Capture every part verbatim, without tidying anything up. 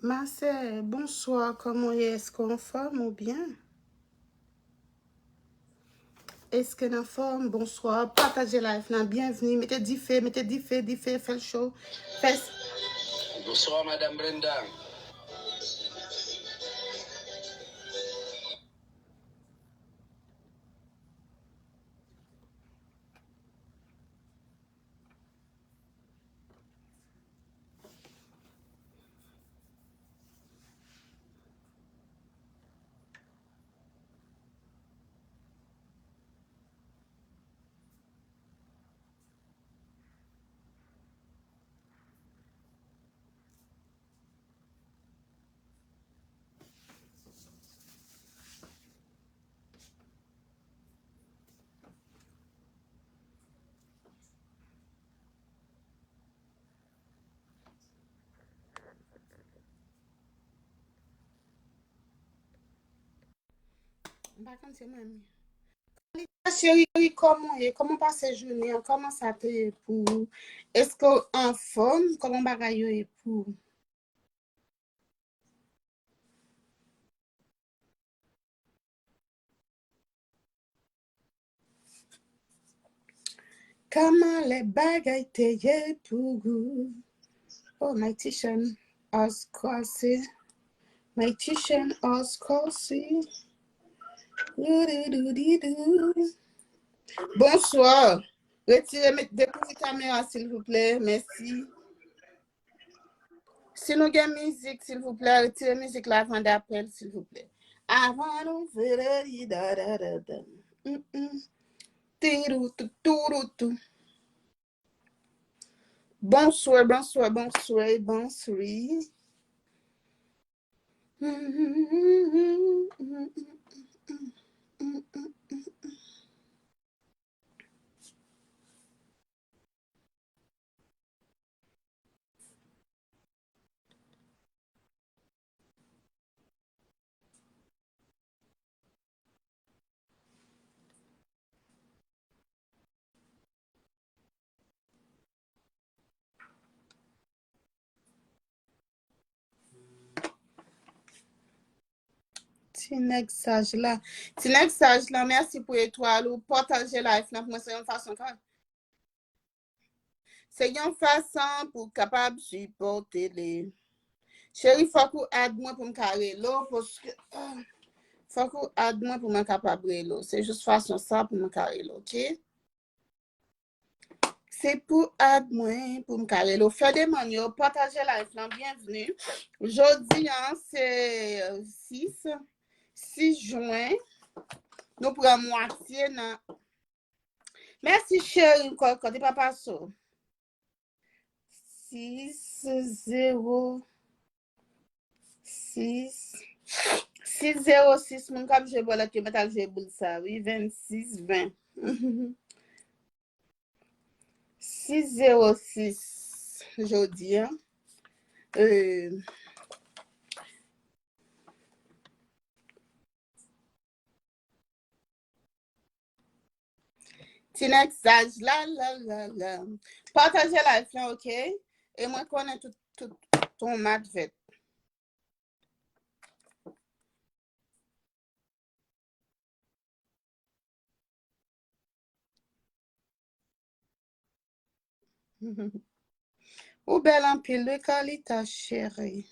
Ma sè, bonswa, kòman w ye? Èske w anfòm ou byen? Èske n anfòm? Bonswa, pataje live lan, byenvni, mete dife, mete dife, dife, fè l cho, fè s- Bonswa, Madam Brenda. M pa konn se mwen menm. Kalita cheri, kòman w ye? Kòman w pase jounen an? Kòman sa te ye pou ou? Èske w anfòm? Kòman bagay yo ye pou ou? Kòman lè bagay te ye pou ou? Oh, my T-shirt, of course. My T-shirt, of course. Dou, dou, dou, di, dou. Bonswa. Retire, met, dekouvri kamera, silvouplè. Mèsi. Si nou gen mizik, silvouplè, retire mizik la avan dapèl, silvouplè. Avan nou fè da, da, da, da. Mm, mm. Tirou, tou, tourou, tou. Bonswa, bonswa, bonswa, bonswi. Ti nèg saj la. Ti nèg saj la, mèsi pou etwal ou. Pataje live lan pou mwen, se yon fason ka. Se yon fason pou kapab sipòte li. Cheri, fòk ou add mwen pou m ka rele w, paske, ah, fòk ou add mwen pou mwen kapab rele w. Se jis fason sa pou mwen ka rele w, oke? Se pou add mwen pou m ka rele w. Fè demann yo, pataje live lan, byenvni. Jodi a, se sis, sis jen. Nou pran mwatye nan. Mèsi, cheri, kòkòt, e pa paso. Sis zewo sis. Sis zewo sis, moun k ap jwe bòlèt yo mèt al jwe boul sa, wi, vennsis ven. Sis zewo sis, jodi a. Euh, Ti nèg saj la, la, la, la. Pataje live lan, oke? E mwen konnen tout, tout, tout yon mat fèt. Ou bèl anpil, wi, Carlita, cheri.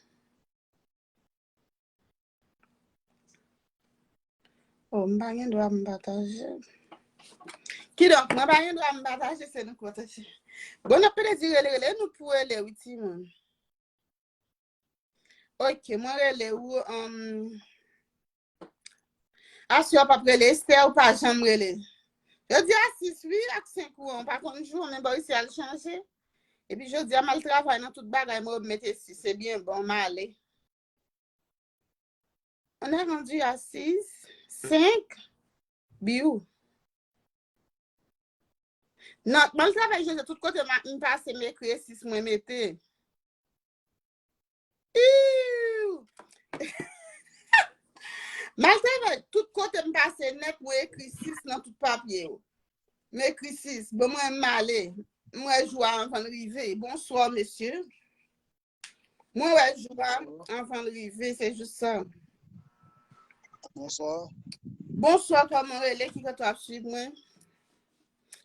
Oh, m pa gen dwa m pataje. Kidonk, mwen pa gen dwa m pataje, se nou k pataje. Bon, n ap pede di rele, rele, nou pou rele, wi, timoun. Ok, mwen rele ou, um, aswè w p ap rele, Esther, ou pa janm rele. Jodi a sis, wi, ak senk ou an, ou pa konn jou, men bò isi al chanje. Epi jodi a, m al travay nan tout bagay, mwen mete sis, se byen bon, m ale. On est rendu à six, cinq, biw. Nan, m al travay jodi, tout kote m, m pase, m ekri e sis mwen mete. Iw! M al travay, tout kote m pase nèt, mwen ekri sis nan tout papye yo. M ekri sis. Bon, mwen, m ale. M wè jou a anvan l rive. Bonswa, mesye. Mwen wè jou a anvan l rive, se jis sa. Bonswa. Bonswa, kòman w rele? Ki kote w ap swiv mwen?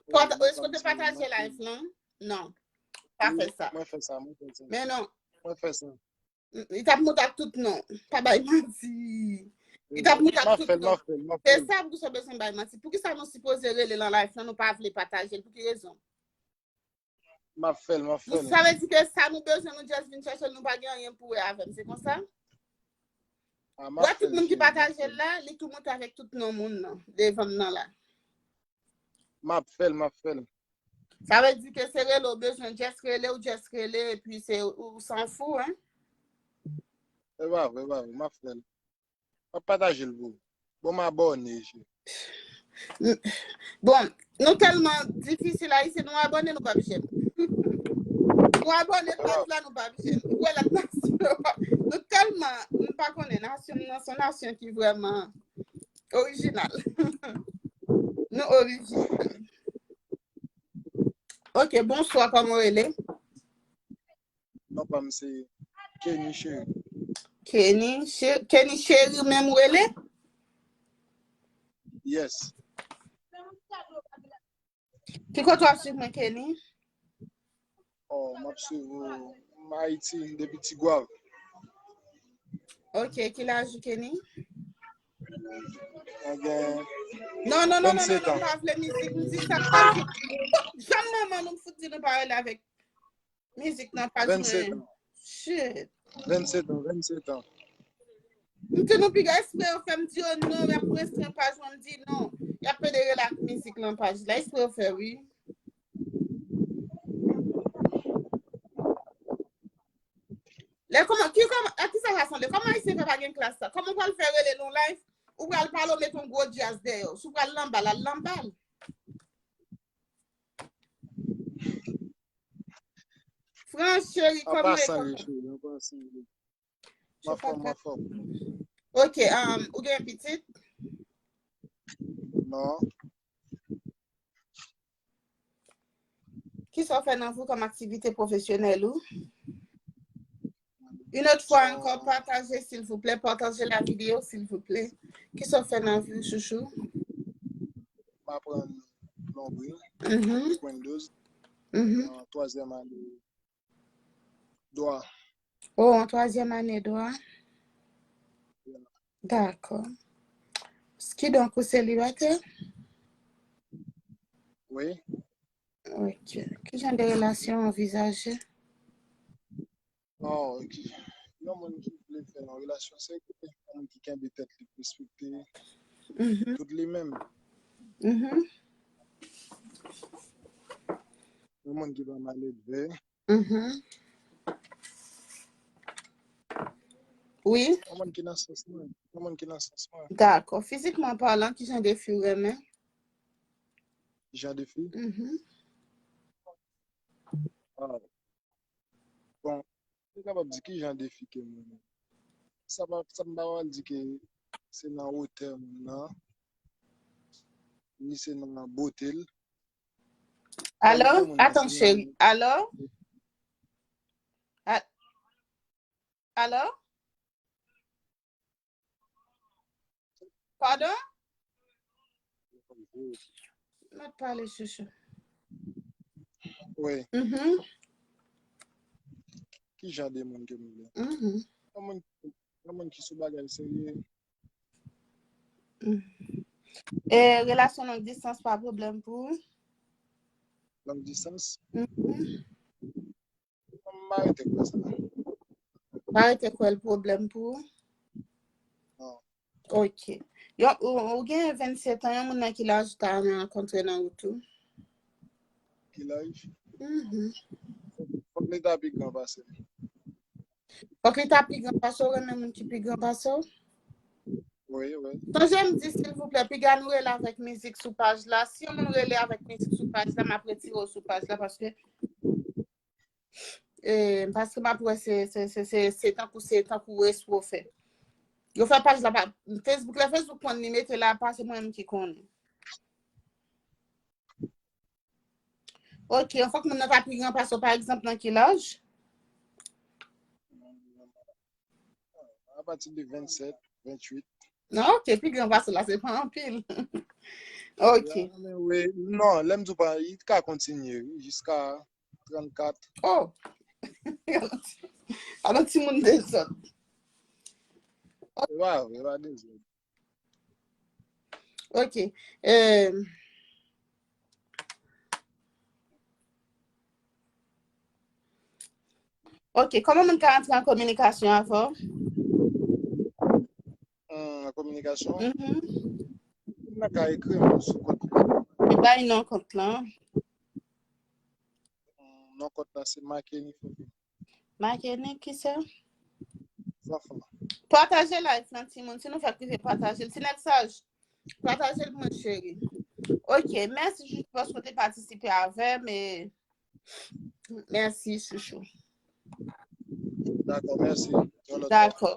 Èske w te pataje live lan? Non. Pa fè sa. Mwen fè sa, mwen fè sa. Men non. Mwen fè sa. Li t ap monte ak tout non. Pa bay manti. Li t ap monte ak tout non. Se sa poukisa w bezwen bay manti. Poukisa nou sipoze rele lan live lan, nou pa vle pataje l? Pou ki rezon? M ap fè l, m ap fè l. Sa vle di ke sa nou bezwen, nou just vin chèche l, nou pa gen anyen pou wè avè l. Se konsa? Wè tout moun ki pataje l la, li tou monte avèk tout non moun nan, devan m nan la. M ap fè l, m ap fè l. Sa vle di ke se rele w bezwen, just rele, ou just rele, epi se ou sanfou, hein? E pa vre, e pa vre, m ap fè l. M ap pataje l pou ou. Bon, m abòne, cheri. Bon, nou tèlman difisil, Ayisyen, nou abòne, nou p ap jwenn. Nou abòne, paj la, nou p ap jwenn. Ou wè lòt nasyon, nou tèlman, nou pa konnen, nasyon m nan, se yon nasyon ki vrèman orijinal. Nou orijinal. Ok, bonswa, kòman w rele? Non pa m se Kenny Cheri. Kenny Cheri, Kenny Cheri menm ou rele? Yes. Ki kote w ap swiv mwen, Kenny? Oh, m ap swiv ou, m Ayiti, depi Tigwav. Ok, ki laj ou, Kenny? Mwen gen Non, non, non, non, non, vennsèt non, an. Pa vle mizik, m di sa k pase. Janm manman nou fout di nou pa rele avèk mizik nan paj Vennsèt mwen. An. Shit. Vennsèt an, vennsèt an. M te nou piga espre yo fè m di yo non, y ap restren paj mwen, m di non. Y ap pede rele ak mizik lan paj la. Espre yo fè, wi. Lè kòman, ki kòman, a ki sa sa sanble? Kòman Ayisyen fè pa gen klas sa? Kòman w pral fè rele l yon live? Ou pral pale, w met yon gwo djaz dèyè w. Si w pral lanba l, al lanba l. Frans, cheri, An kòman e pasan, kòman? Cheri, an pasan. Mwen fòm, mwen fòm. Ok, um, ou gen pitit? Non. Kisa w fè nan vi w kòm aktivite pwofesyonèl ou? Une autre fois encore, partagez, s'il vous plaît. Partagez la vidéo, s'il vous plaît. Kisa w fè nan vi w, chouchou? M aprann plonbri, Mhm. Windows, Mhm. nan twazyèm ane dwa. Oh, an twazyèm ane dwa? Dakò. Kidonk, ou selibatè? Wi. Ok. Ki jan de relasyon w anvizaje? Oh, ki, yon moun ki vle fè yon relasyon serye, yon moun ki kenbe tèt li, respekte Mhm. tout li menm. Mhm. Yon moun ki pa mal elve. Mhm. Wi. Yon moun ki nan sans mwen. Yon moun ki nan sans mwen. Dakò. Fizikman palan, ki jan de fi w renmen? Ki jan de fi? Mhm. Ah. Bon, m kapab di ki jan de fi ke mwen renmen. Sa pa, sa m pa pral di ke se nan wotè moun nan, ni se nan bote l. Alo? Atann, cheri. Alo? A- Alo? Padon? Mèt pale, chouchou. Wi. Mhm. Ki jan de moun ke m vle? Mhm. Yon moun, yon moun ki sou bagay serye. Mhm. E relasyon long distans pa pwoblèm pou ou? Long distans? Mhm. M pa rete kwè sa. Pa rete kwè l pwoblèm pou ou? Non. Ok. Yo, ou, ou gen vennsèt an, yon moun nan ki laj ou ta renmen rankontre nan wout ou? Ki laj? Mhm. Fòk li ta pi gran pase m. Fòk li ta pi gran pase w, renmen moun ki pi gran pase w? Wi, wi. Sonje m di, silvouplè, piga nou rele avèk mizik sou paj la. Si yon moun rele avèk mizik sou paj la, m ap retire w sou paj la paske, e, paske m ap wè se, se, se, se, se tankou, se tankou espre w fè. Yo fè paj la pa Facebook, lè Facebook konn li mete la, pa se mwen menm ki konnen. Ok, fòk moun nan ta pi gran pase w, pa egzanp, nan ki laj? apati de vennsèt, venntuit. Non, ok, pi gran pase la, se pa anpil. Ok. Non, lè m di w pa, li ka kontinye, wi, jiska trannkat. Oh! Alon timoun dezòd. E pa, e pa dezòd. Ok. Euh, ok, kòman moun ka antre an kominikasyon avè w? An kominikasyon? Mhm. Moun nan ka ekri m sou kont. Li bay non kont lan. Non kont lan se Makeni Fofo. Makeni, ki se? Fofo. Pataje live lan, timoun. Si nou fèk rive pataje l. Ti nèg saj, pataje l pou mwen, cheri. Ok, mèsi Chouchou paske w te patisipe avè m. Mèsi, Chouchou. Dakò, mèsi. Yon lòt fwa. Dakò.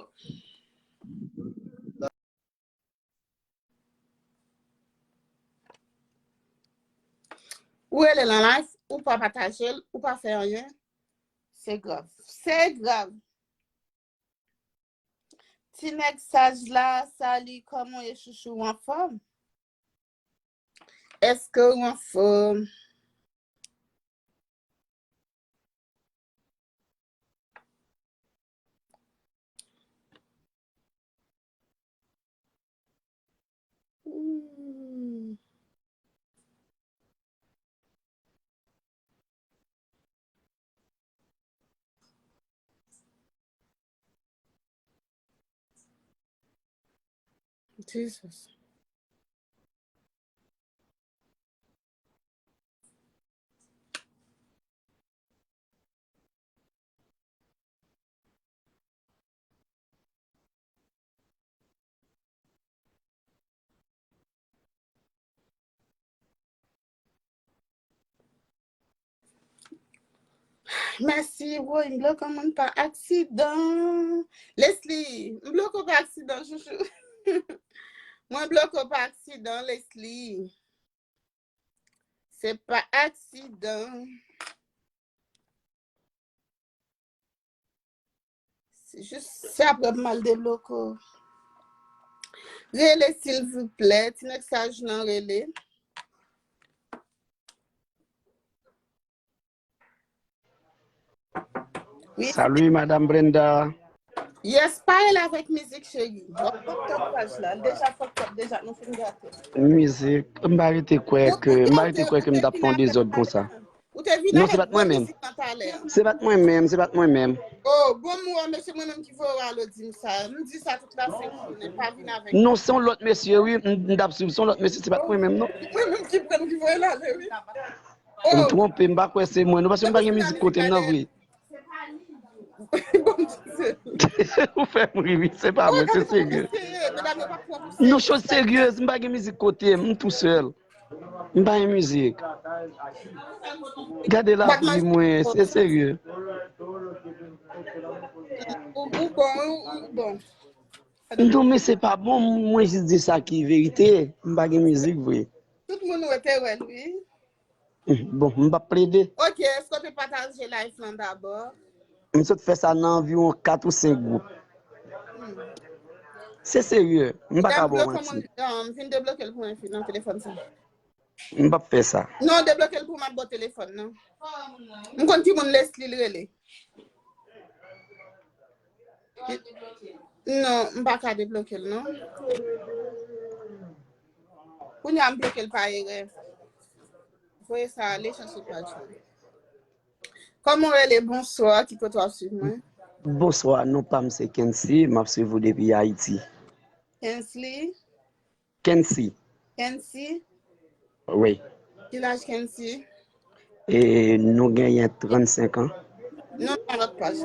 Ou rele nan live, ou pa pataje l, ou pa fè anyen. Se grav. Se grav. Ti nèg saj la, sali, kòman w ye, Chouchou, ou anfòm? Èske ou anfòm? Hmm. Jesus. Mèsi, woy, m bloke moun pa aksidan. Leslie, m bloke w pa aksidan, chouchou. Mwen bloke w pa aksidan, Leslie. Se pa aksidan. Se jis, se apre m al debloke w. Rele, silvouplè. Ti nèg saj lan, rele. Salut, Madame Brenda. Yes, pa rele avèk mizik, cheri. W ap fuck up paj la. L deja fuck up, deja, nou fin gate. Mizik, m pa rete kwè ke, m pa rete kwè ke m t ap fè yon dezòd konsa. Ou te vin avèk bon mizik nan talè. Se pa t mwen menm, se pa t mwen menm. Oh, bon, m wè, men se mwen menm ki voye w al, ou di m sa. M di sa tout la senk jounen, pa vin avèk. Non, se yon lòt mesye, wi, m, m t ap swiv, se yon lòt mesye, se pa t mwen menm, non. Mwen menm ki pran, ki voye l ale, wi. M twonpe, m pa kwè se mwen, non, paske m pa gen mizik kote m nan vre. Ou fè m ri, wi, se pa mwen, se serye. Non, choz serye, m pa gen mizik kote m, m tou sèl. M pa gen mizik. Gade lavi mwen, se serye. Ou, ou bon, ou, ou bon. Non, men se pa bon, mwen jis di sa ki verite. M pa gen mizik vre. Tout moun wè te wè l, wi. Bon, m p ap plede. Ok, èske w te pataje live lan dabò? M sot fè sa nan anviwon kat ou senk gwoup. Se serye, m pa ka ba w manti. Vin debloke l pou mwen fi nan telefòn sa. M p ap fè sa. Non, debloke l pou m ap ba w telefòn nan. M konn ki moun Leslie l rele. Non, m pa ka debloke l, non. Kounye a m bloke l pa erè. Voye sa ale, chanje paj la. Kòman w rele? Bonswa, ki kote w ap swiv mwen? Bonswa, non pa m se Kency, m ap swiv ou depi Ayiti. Kensley? Kency. Kency? Wi. Ki laj Kency? E nou genyen trannsenk an. Non, nan lòt paj.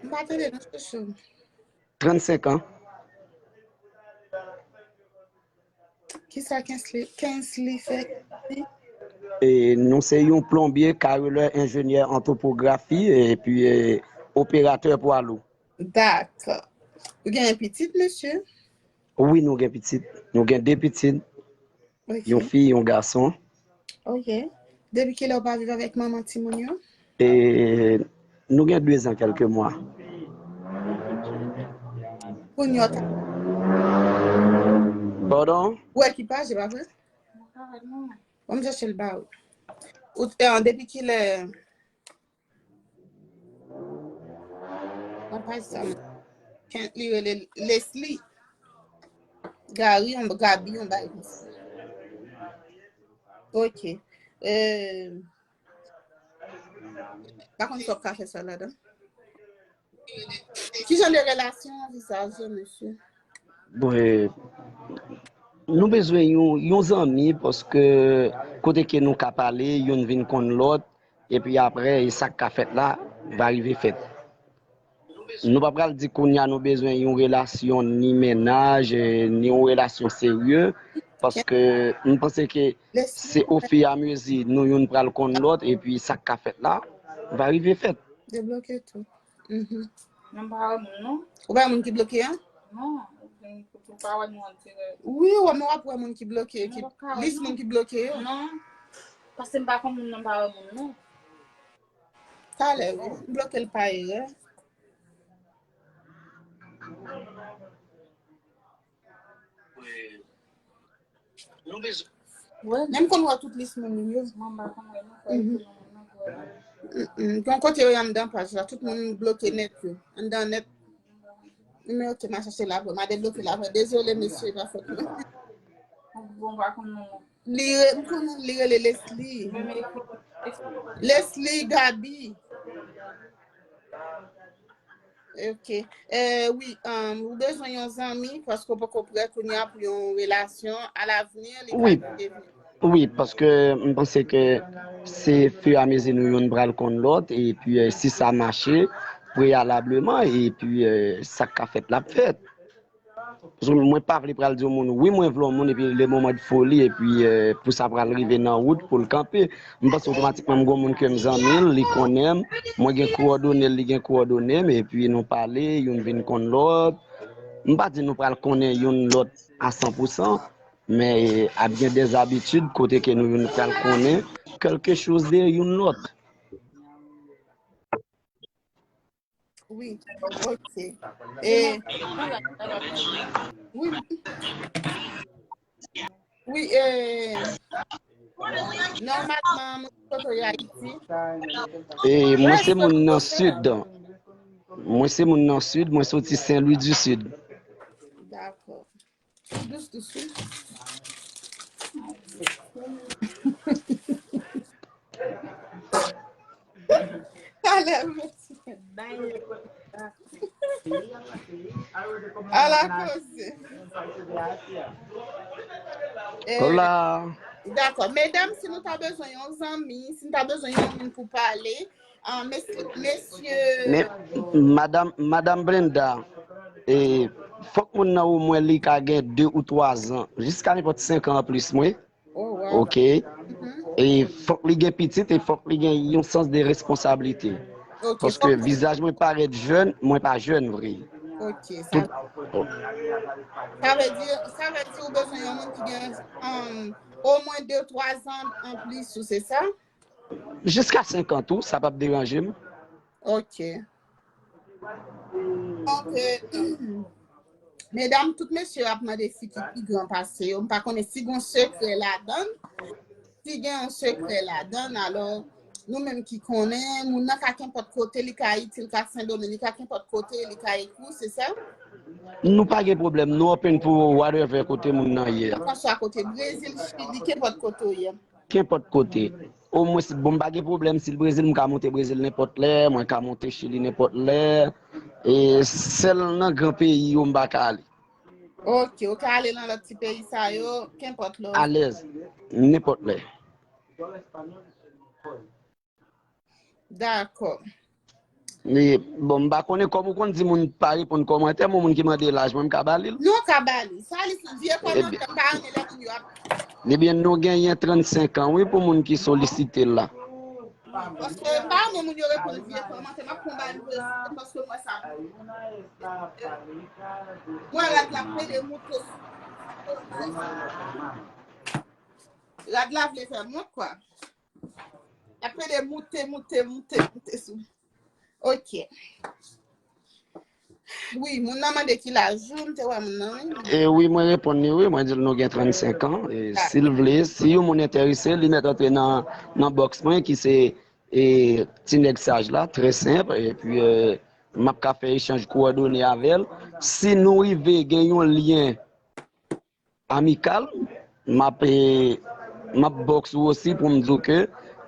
M pa tande non, chouchou. Trannsenk an. Kisa Kensley, Kensley fè? E nou se yon plonbye, karelè, enjenyè an topografi, epi e, operatè pwa lou. Dakò. Ou gen pitit, mesye? Wi, nou gen pitit. Nou gen de pitit. Ok. Yon fi, yon gason. Ok. Depi kilè ou pa viv avèk manman timoun yo? E Nou gen de zan kèlke mwa. Kounye a ta. Pardon? Ou ekipaj, e pa vre? Bon, m chèche l ba ou. Ou te an depi kilè? Mwen pa sa. Kent li rele Leslie. Gary, yon Gabi, yon bagay konsa. Ok. Euh, pa konn si w ap ka fè sa ladan. Ki jan de relasyon anvizaje, mesye? Bon, nou bezwen yon, yon zanmi paske kote ke nou ka pale, youn vin konn lòt, epi apre, e sa k ka fèt la, va rive fèt. Nou pa pral di kounye a nou bezwen yon relasyon ni mennaj, eh, ni yon relasyon serye, paske m panse ke se ofiyamezi nou youn pral konn lòt, epi sa k ka fèt la, va rive fèt. Debloke tou. Mhm. Mwen pa wè moun non. Ou pa wè moun ki bloke an? Non, ou pa wè nou an dirèk. Wi, ou wè, men w ap wè moun ki bloke, ki lis moun ki bloke yo. Non. Paske m pa konn moun nan, m pa wè moun non. Talè, wi. M bloke l pa erè. Wè. Men m konn wè tout lis moun yo. Mwen pa konn wè non, fò e pou nou moun nan pou wè. Mm, mm. Gen kote yo ye anndan paj la, tout moun bloke nèt yo. Anndan nèt. Men ok, m a chache l apre. M a debloke l apre. Dezole, mesye, pa fòt mwen. Bon, pa konn non. Li re, m konnen li rele Leslie. Leslie Gaby. Ok. Eh, wi, um, ou bezwen yon zanmi paske w poko prè kounye a pou yon relasyon. Alavni, li ka Wi. devni. Wi, paske m panse ke se firamezi nou youn pral konn lòt, epi eh, si sa mache preyalableman, epi eh, sa k ka fèt la ap fèt. Paske mwen pa vle pral di yon moun, wi, mwen vle yon moun, epi le moman de foli, epi eh, pou sa pral rive nan wout pou l kanpe. M panse otomatikman m gon moun ke m zanmi l, li konnen m, mwen gen kowòdone l, li gen kowòdone m, epi nou pale, youn vin konn lòt. M pa di nou pral konnen youn lòt a san pou san, men eh, ap gen de zabitid kote ke nou youn pral konnen quelque chose de youn lòt. Wi, ok. E, wi, wi, e, nòmalman, mwen kote Ayiti. E mwen se moun nan sid. Mwen se moun nan sid, mwen soti Sen Lwi di Sid. Dakò. Dous, dous, wi. Talè, mesye. Ala koze. Eh, Hola. Dakò. Medam, si nou ta bezwen yon zanmi, si nou ta bezwen yon moun pou pale, ah, mesye, mesye. Men, madam, madam Brenda, e, fòk moun nan omwen li ka gen de ou twa zan, jiska nenpòt senk an an plis, mwen. Oh, wow. Ok. E fòk li gen pitit e fòk li gen yon sans de responsablite. Ok, Paske fòk vizaj mwen parèt jèn, mwen pa jèn vre. Ok, sa, sa vle di, sa vle di ou bezwen yon moun ki gen, um, omwen de, twa zan an plis ou, se sa? Jiska senkant ou, sa p ap deranje m. Ok. Donk, eh, medam, tout mesye yo ap mande fi ki pi gran pase yo. M pa konnen si gon sekrè ladann. Si gen yon sekrè ladann, alò, nou menm ki konnen, moun nan ka kenpòt kote, li ka Ayiti, li ka Sendomeng, li ka kenpòt kote, li ka ekri w, se sa? Nou pa gen pwoblèm, nou open pou whatever kote moun nan ye a. Franswa kote Brezil, Chili, kenpòt kote w ye. Kenpòt kote. Omwen, si, bon, m pa gen pwoblèm, si l Brezil, m ka monte Brezil nenpòt lè, mwen ka monte Chili nenpòt lè. E sèl nan gran peyi yo, m pa ka ale. Ok, ou ka ale nan lòt ti peyi sa yo, kenpòt lè. Alèz, nenpòt lè. Dakò. E, bon, m pa konnen kòm ou konn di moun pa reponn kòmantè, men moun ki mande laj mwen, m ka ba li l. Non, ka ba li. Sa li sou vye kòmantè, m pa renmen lè moun yo ap. Ebyen, nou genyen trannsenk an, wi, pou moun ki solisite l la. Paske m pa renmen moun yo reponn vye kòmantè, m ap pran ba li pou yo site, paske mwen sa. Mwen rad la plede moute sou. Rad la vle fè mont, kwa. L ap plede moute, moute, moute, moute sou. Ok. Wi, moun nan mande ki laj ou, m te wè moun nan, wi. E wi, mwen reponn li, wi. Mwen di l nou gen trannsenk an. E si l vle, si yon moun enterese, li mèt antre nan, nan bòks mwen ki se e, ti nèg saj la, trè senp. Epi e, m ap ka fè echanj kowòdone avè l. Si nou rive gen yon lyen amikal, m ap e, m ap bòks ou osi pou m di w ke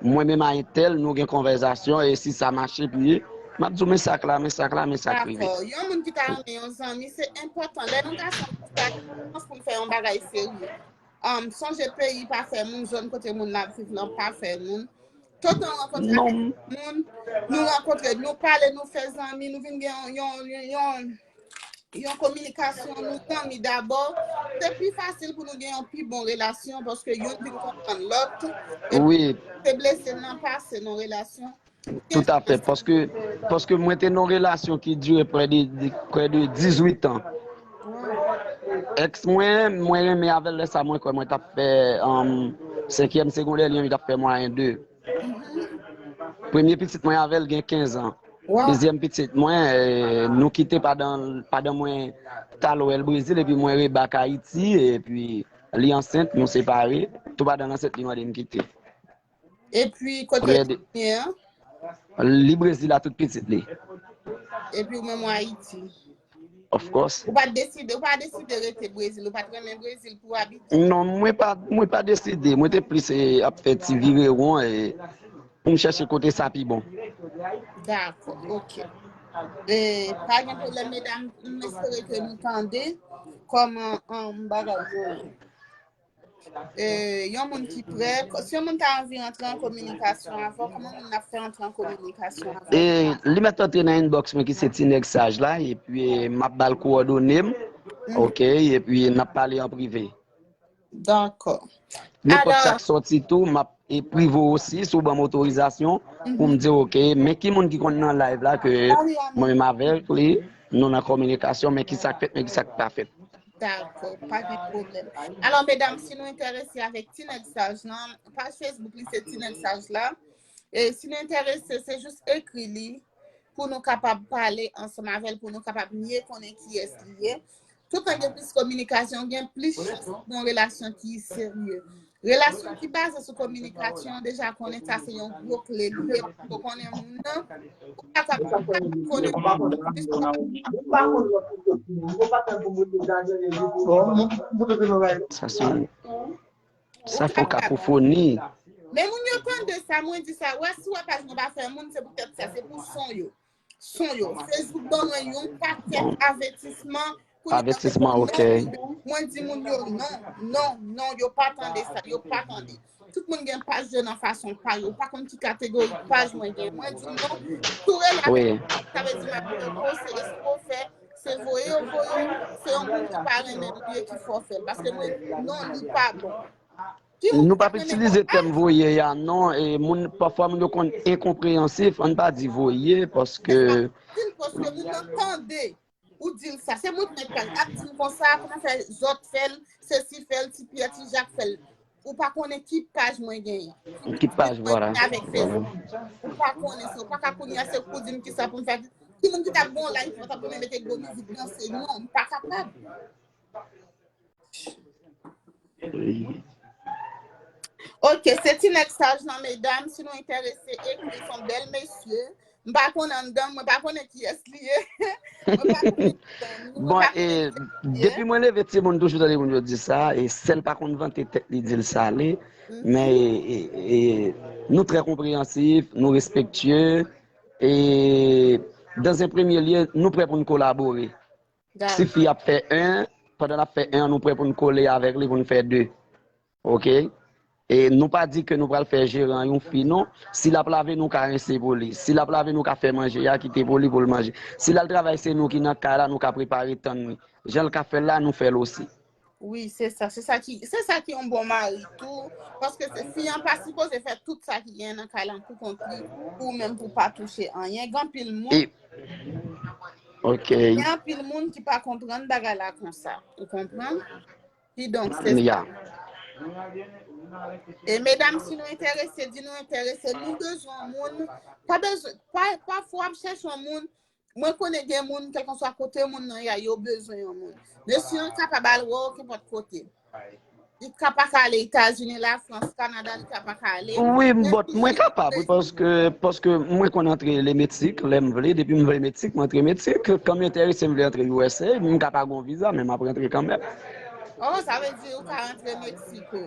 mwen menm a entèl, nou gen konvèsasyon, e si sa mache, pi m ap di w men sa k la, men sa k la, men sa k rive. Dakò. Yon moun ki ta renmen yon zanmi, se enpòtan. Lè yon gason ki ta gen chans pou l fè yon bagay serye. Um, sonje peyi pa fè moun, zòn kote moun la ap viv lan pa fè moun. Tout nou rankontre avèk moun, nou rankontre, nou pale, nou fè zanmi, nou vin gen yon, yon, yon, yon kominikasyon, nou zanmi dabò. Se pi fasil pou nou gen yon pi bon relasyon paske youn vin konprann lòt. Epi, se blese nan pase nan relasyon. Toutafè, paske, paske mwen te nan yon relasyon ki dire prè de, de, prè de dizuit an. Èks mwen, mwen renmen avè l lè sa mwen kwè mwen t ap fè um, senkyèm segondè, li menm li t ap fè mwayen de. Premye pitit mwen avè l gen kenz an. Dezyèm pitit mwen, eh, nou kite padan, padan mwen t al wè l Brezil, epi mwen rebak Ayiti, epi li ansent, nou separe. Tou padan l ansent, li mande m kite. Epi, kote w te byen an? Li Brezil a tout pitit li. Epi ou menm ou Ayiti? Of course. Ou pa t deside, ou pa deside rete Brezil, ou pa t renmen Brezil pou w abite? Non, mwen pa, mwen pa deside. Mwen te plis e, ap fè ti virewon e, pou m chèche kote sa pi bon. Dakò, ok. E, pa gen pwoblèm, medam, m espere ke nou tande kòman um, bagay yo ye. E, yon moun ki prè, si yon moun ta anvi rantre an kominikasyon avè w, kòman moun nan ap fè rantre an kominikasyon avè w? E, li mèt antre nan inbox mwen ki se Ti Nèg Saj la, epi e, m ap ba l kowòdone m, ok, epi n ap pale an prive. Dakò. Nenpòt sa k sòti tou, m ap e, prive w osi, si w ban m otorizasyon, pou m di w, ok, men ki moun ki konn nan live la ke mwen menm avèk li, nou nan kominikasyon, men ki sa k fèt, men ki sa k pa fèt. Dakò, pa gen pwoblèm. Alò, medam, si nou enterese avèk Ti Nèg Saj lan, paj Facebook li se Ti Nèg Saj la. E si nou enterese, se jis ekri li pou nou kapab pale ansanm avè l, pou nou kapab mye konnen kiyès li ye. Toutan gen plis kominikasyon, gen plis chans pou yon relasyon ki serye. Relasyon ki baze sou kominikasyon, deja konnen sa se yon gwo kle li ye. Pou konnen moun nan, ou pa ka konnen moun nan. Sa se sa fò kakofoni. Men moun yo tande sa, mwen di sa, wè si wè paj nou pa fè moun, se poutèt sa, se pou son yo. Son yo. Facebook ban mwen yon pakèt avètisman. Avètisman, ok. Mwen di moun yo non, non, non, yo pa tande sa, yo pa tande. Tout moun gen paj yo nan fason pa yo. Ou pa konn ki kategori paj mwen gen. Mwen di non, tou relasyon, sa vle di m ap pran konsèy, se pou fè, se voye yo voye, se yon moun ki pa renmen m li ye ki fè w fè l. Paske mwen, non, li pa bon. Nou p ap itilize tèm voye a non, e moun, pafwa moun yo konn enkonpreyansif, ann pa di voye, paske. Paske moun nan tande, ou di l sa, se moun k mèt paj, ap di m konsa, kòman fè zòt fè l, sesi fè l, ti Pyè, ti Jak fè l. Ou pa konnen ki paj mwen genyen. Ki paj, vwala. Avèk Facebook. Ou pa konnen sa, ou pa ka kounye a, se pou di m kisa pou m fè. Ki moun ki t ap gon live, mwen t ap renmen mete gwo mizik danse, non, m pa kapab. Ok, se Ti Nèg Saj lan, medam. Si nou enterese, ekri, se yon bèl mesye. M pa konn anndan, mwen pa konnen kiyès li ye. Mwen pa konnen anndan, nou pa konnen kiyès li ye. Bon, e, depi mwen leve timoun toujou tande moun yo di sa, e sèl pa konn vante tèt li di l sale, men e, e, e, nou trè konpreyansif, nou respektye, e dans un premier lieu, nou prè pou n kolabore. Si fi ap fè en, pandan l ap fè en an, nou prè pou n kole avèk li pou n fè de. Ok? E nou pa di ke nou pral fè jeran yon fi non. Si l ap lave, nou ka rense pou li. Si l ap lave, nou ka fè manje a, kite pou li pou l manje. Si l al travay, se nou ki nan kay la, nou ka prepare tann li. Jan l ka fè l la, nou fè l osi. Wi, se sa. Se sa ki, se sa ki yon bon mari tou. Paske se fi an pa sipoze fè tout sa ki gen nan kay lan pou kont li, pou ou menm pou pa touche anyen. Gen anpil moun. Ok. Gen anpil moun ki pa konprann bagay la konsa. Ou konprann? Kidonk, se sa. E medam, si nou enterese, di nou enterese, nou bezwen yon moun. Pa bezwen, pa, pafwa w ap chèche yon moun. Mwen konnen gen moun, kèlkanswa kote moun nan ye a, yo bezwen yon moun. Mesye an kapab al wè w kenpòt kote. Li ka pa ka ale Etazini, Lafrans, Kanada, li ka pa ka ale. Wi, men but mwen kapab, wi, paske, paske mwen konn antre le Meksik, lè m vle, depi m vle Meksik, mwen antre Meksik. Kan m enterese, m vle antre U S A, m ka pa gen yon viza, men m ap rantre kanmenm. Oh, sa vle di ou ka rantre Meksiko.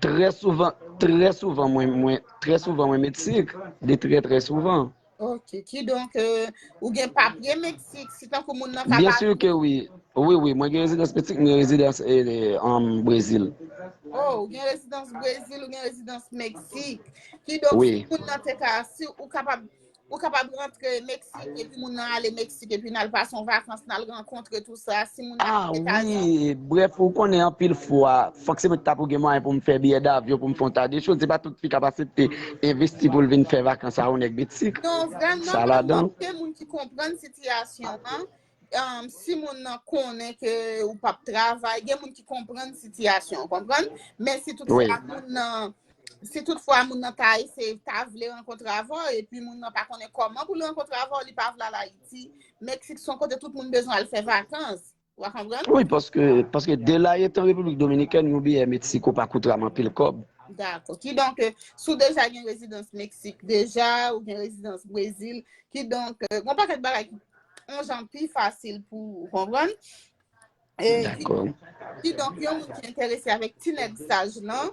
Trè souvan, trè souvan, mwen, mwen, trè souvan, mwen Meksik, de trè, trè souvan. Ok, kidonk, euh, ou gen papye Meksik, si tankou moun nan ka Bien sûr que oui. Wi, wi, mwen gen rezidans Meksik, mwen gen rezidans, eh, um, Brezil. Oh, ou gen rezidans Brezil, ou gen rezidans Meksik. Kidonk, wi, si moun nan te ka, si ou kapab, ou kapab rantre Meksik, epi moun nan ale Meksik, epi n al pase yon vakans, n al rankontre tou sa, si moun nan Ah te ka jan. Wi, bref, ou konnen anpil fwa, fòk se mwen ki ta pou gen mwayen pou m fè biyè davyon, pou m fè yon ta de choz. Se pa tout fi k ap aksepte envesti pou l vin fè vakans a yon nèg Meksik. Non, vrèman, Sa vrèman, ladan. Gen moun ki konprann sitiyasyon an. Um, si moun nan konnen ke ou p ap travay, gen moun ki konprann sitiyasyon, ou konprann? Men si Wi. toutfwa moun nan, si toutfwa moun nan ta eseye, ta vle rankontre avè w, epi moun nan pa konnen kòman pou l rankontre avè w, li pa vle al Ayiti, Meksik se yon kote tout moun bezwen al fè vakans. Ou a konprann? Wi, paske, paske de la etan Repiblik Dominikèn, yon biyè Meksiko pa koute anpil kòb. Dakò. Kidonk, euh, si w deja gen rezidans Meksik, deja, ou gen rezidans Brezil, kidonk, euh, gen yon pakèt bagay ki yon jan pi fasil pou ou, konprann? E ki, Dakò. Kidonk, yon moun ki enterese avèk ti nèg saj lan,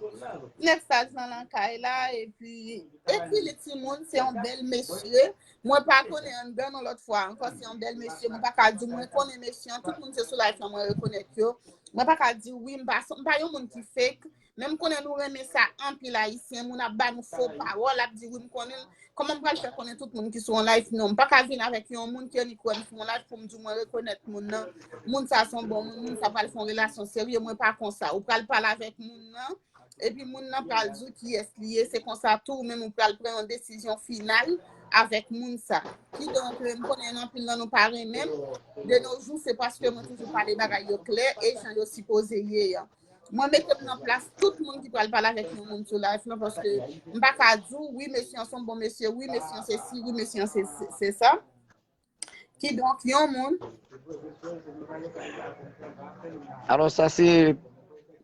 ti nèg saj lan nan kay la, epi ekri li timoun, se yon bèl mesye. Mwen pa konnen anndan non lòt fwa ankò, se yon bèl mesye. Mwen pa ka di mwen konnen mesye an, tout moun se sou live lan mwen rekonèt yo. Mwen pa ka di wi, m pa, m pa yon moun ki fake, men m konnen nou renmen sa anpil Ayisyen, moun ap ba nou fo pawòl, ap di wi m konnen l. Kòman m pral fè konnen tout moun ki sou yon live? Non, m pa ka vin avèk yon moun ki annik wè m sou yon live pou m di mwen rekonèt moun nan. Moun sa se yon bon moun, moun sa pral fè yon relasyon serye, mwen pa konsa. Ou pral pale avèk moun nan, epi moun nan pral di w kiyès li ye, se konsa tou, ou menm ou pral pran yon desizyon final avèk moun sa. Kidonk, m konnen anpil nan nou pa renmen m. De nos jours, se paske mwen toujou pale bagay yo klè e jan yo sipoze ye an. Mwen mete m nan plas tout moun ki pral pale avèk yon moun sou live lan, paske m pa ka di w, wi, mesye an se yon bon mesye, wi, mesye an se si, wi, mesye an se, se, se sa. Kidonk, yon moun. Alò, sa se,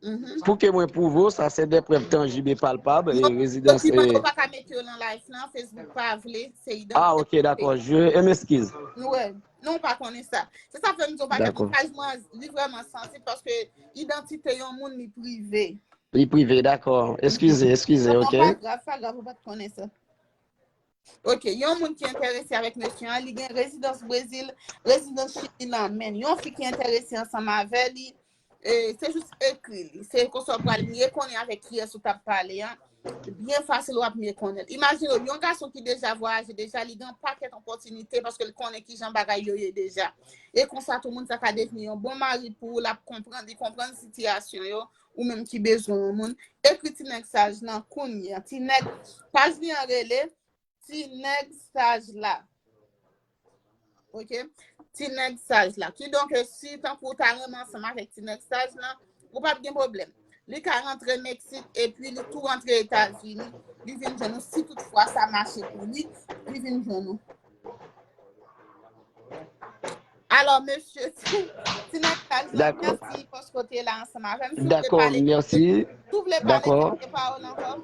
Mhm. pou ke mwen pwouve w, sa se de prèv tanjib e palpab, e Non, rezidans, dokiman yo e pa ka mete yo nan live lan, Facebook pa vle, se Ah, idantite. Ok, dakò. Je, je m'excuse. Wi. Non, w pa konnen sa. Se sa fè m di w pa gen Dakò. Paj mwen, li vrèman sansib paske idantite yon moun, li prive. Li prive, dakò. Eskize, eskize, Non, non, ok? Pa grav, pa grav, ou pa t konnen sa. Ok, yon moun ki enterese avèk mesye an, li gen rezidans Brezil, rezidans Chili nan men l. Yon fi ki enterese ansanm avè li, e, se jis ekri li. Se konsa w pral mye konnen avèk kiyès ou t ap pale an. Byen fasil, w ap mye konnen l. Imajine w, yon gason ki deja vwayaje deja, li gen yon pakèt opòtinite paske l konnen kijan bagay yo ye deja. E konsa tou moun sa ka devni yon bon mari pou ou, l ap konprann, li konprann sitiyasyon yo, ou menm ki bezwen yon moun. Ekri ti nèg saj lan kounye a. Ti nèg, paj li an rele, Ti nèg saj la. Ok? Ti nèg saj la. Kidonk, si tankou w ta renmen ansanm avèk ti nèg saj lan, ou p ap gen pwoblèm. Li ka rantre Meksik epi li tou rantre Etazini. Li vin jwenn ou si toutfwa sa mache pou li. Li vin jwenn ou. Alò, mesye, ti, ti nèg saj lan, Dakò. Mèsi paske w te la ansanm avè m. Si w vle Dakò, pale, mèsi. Si w vle pale Dakò. Kèlke pawòl ankò.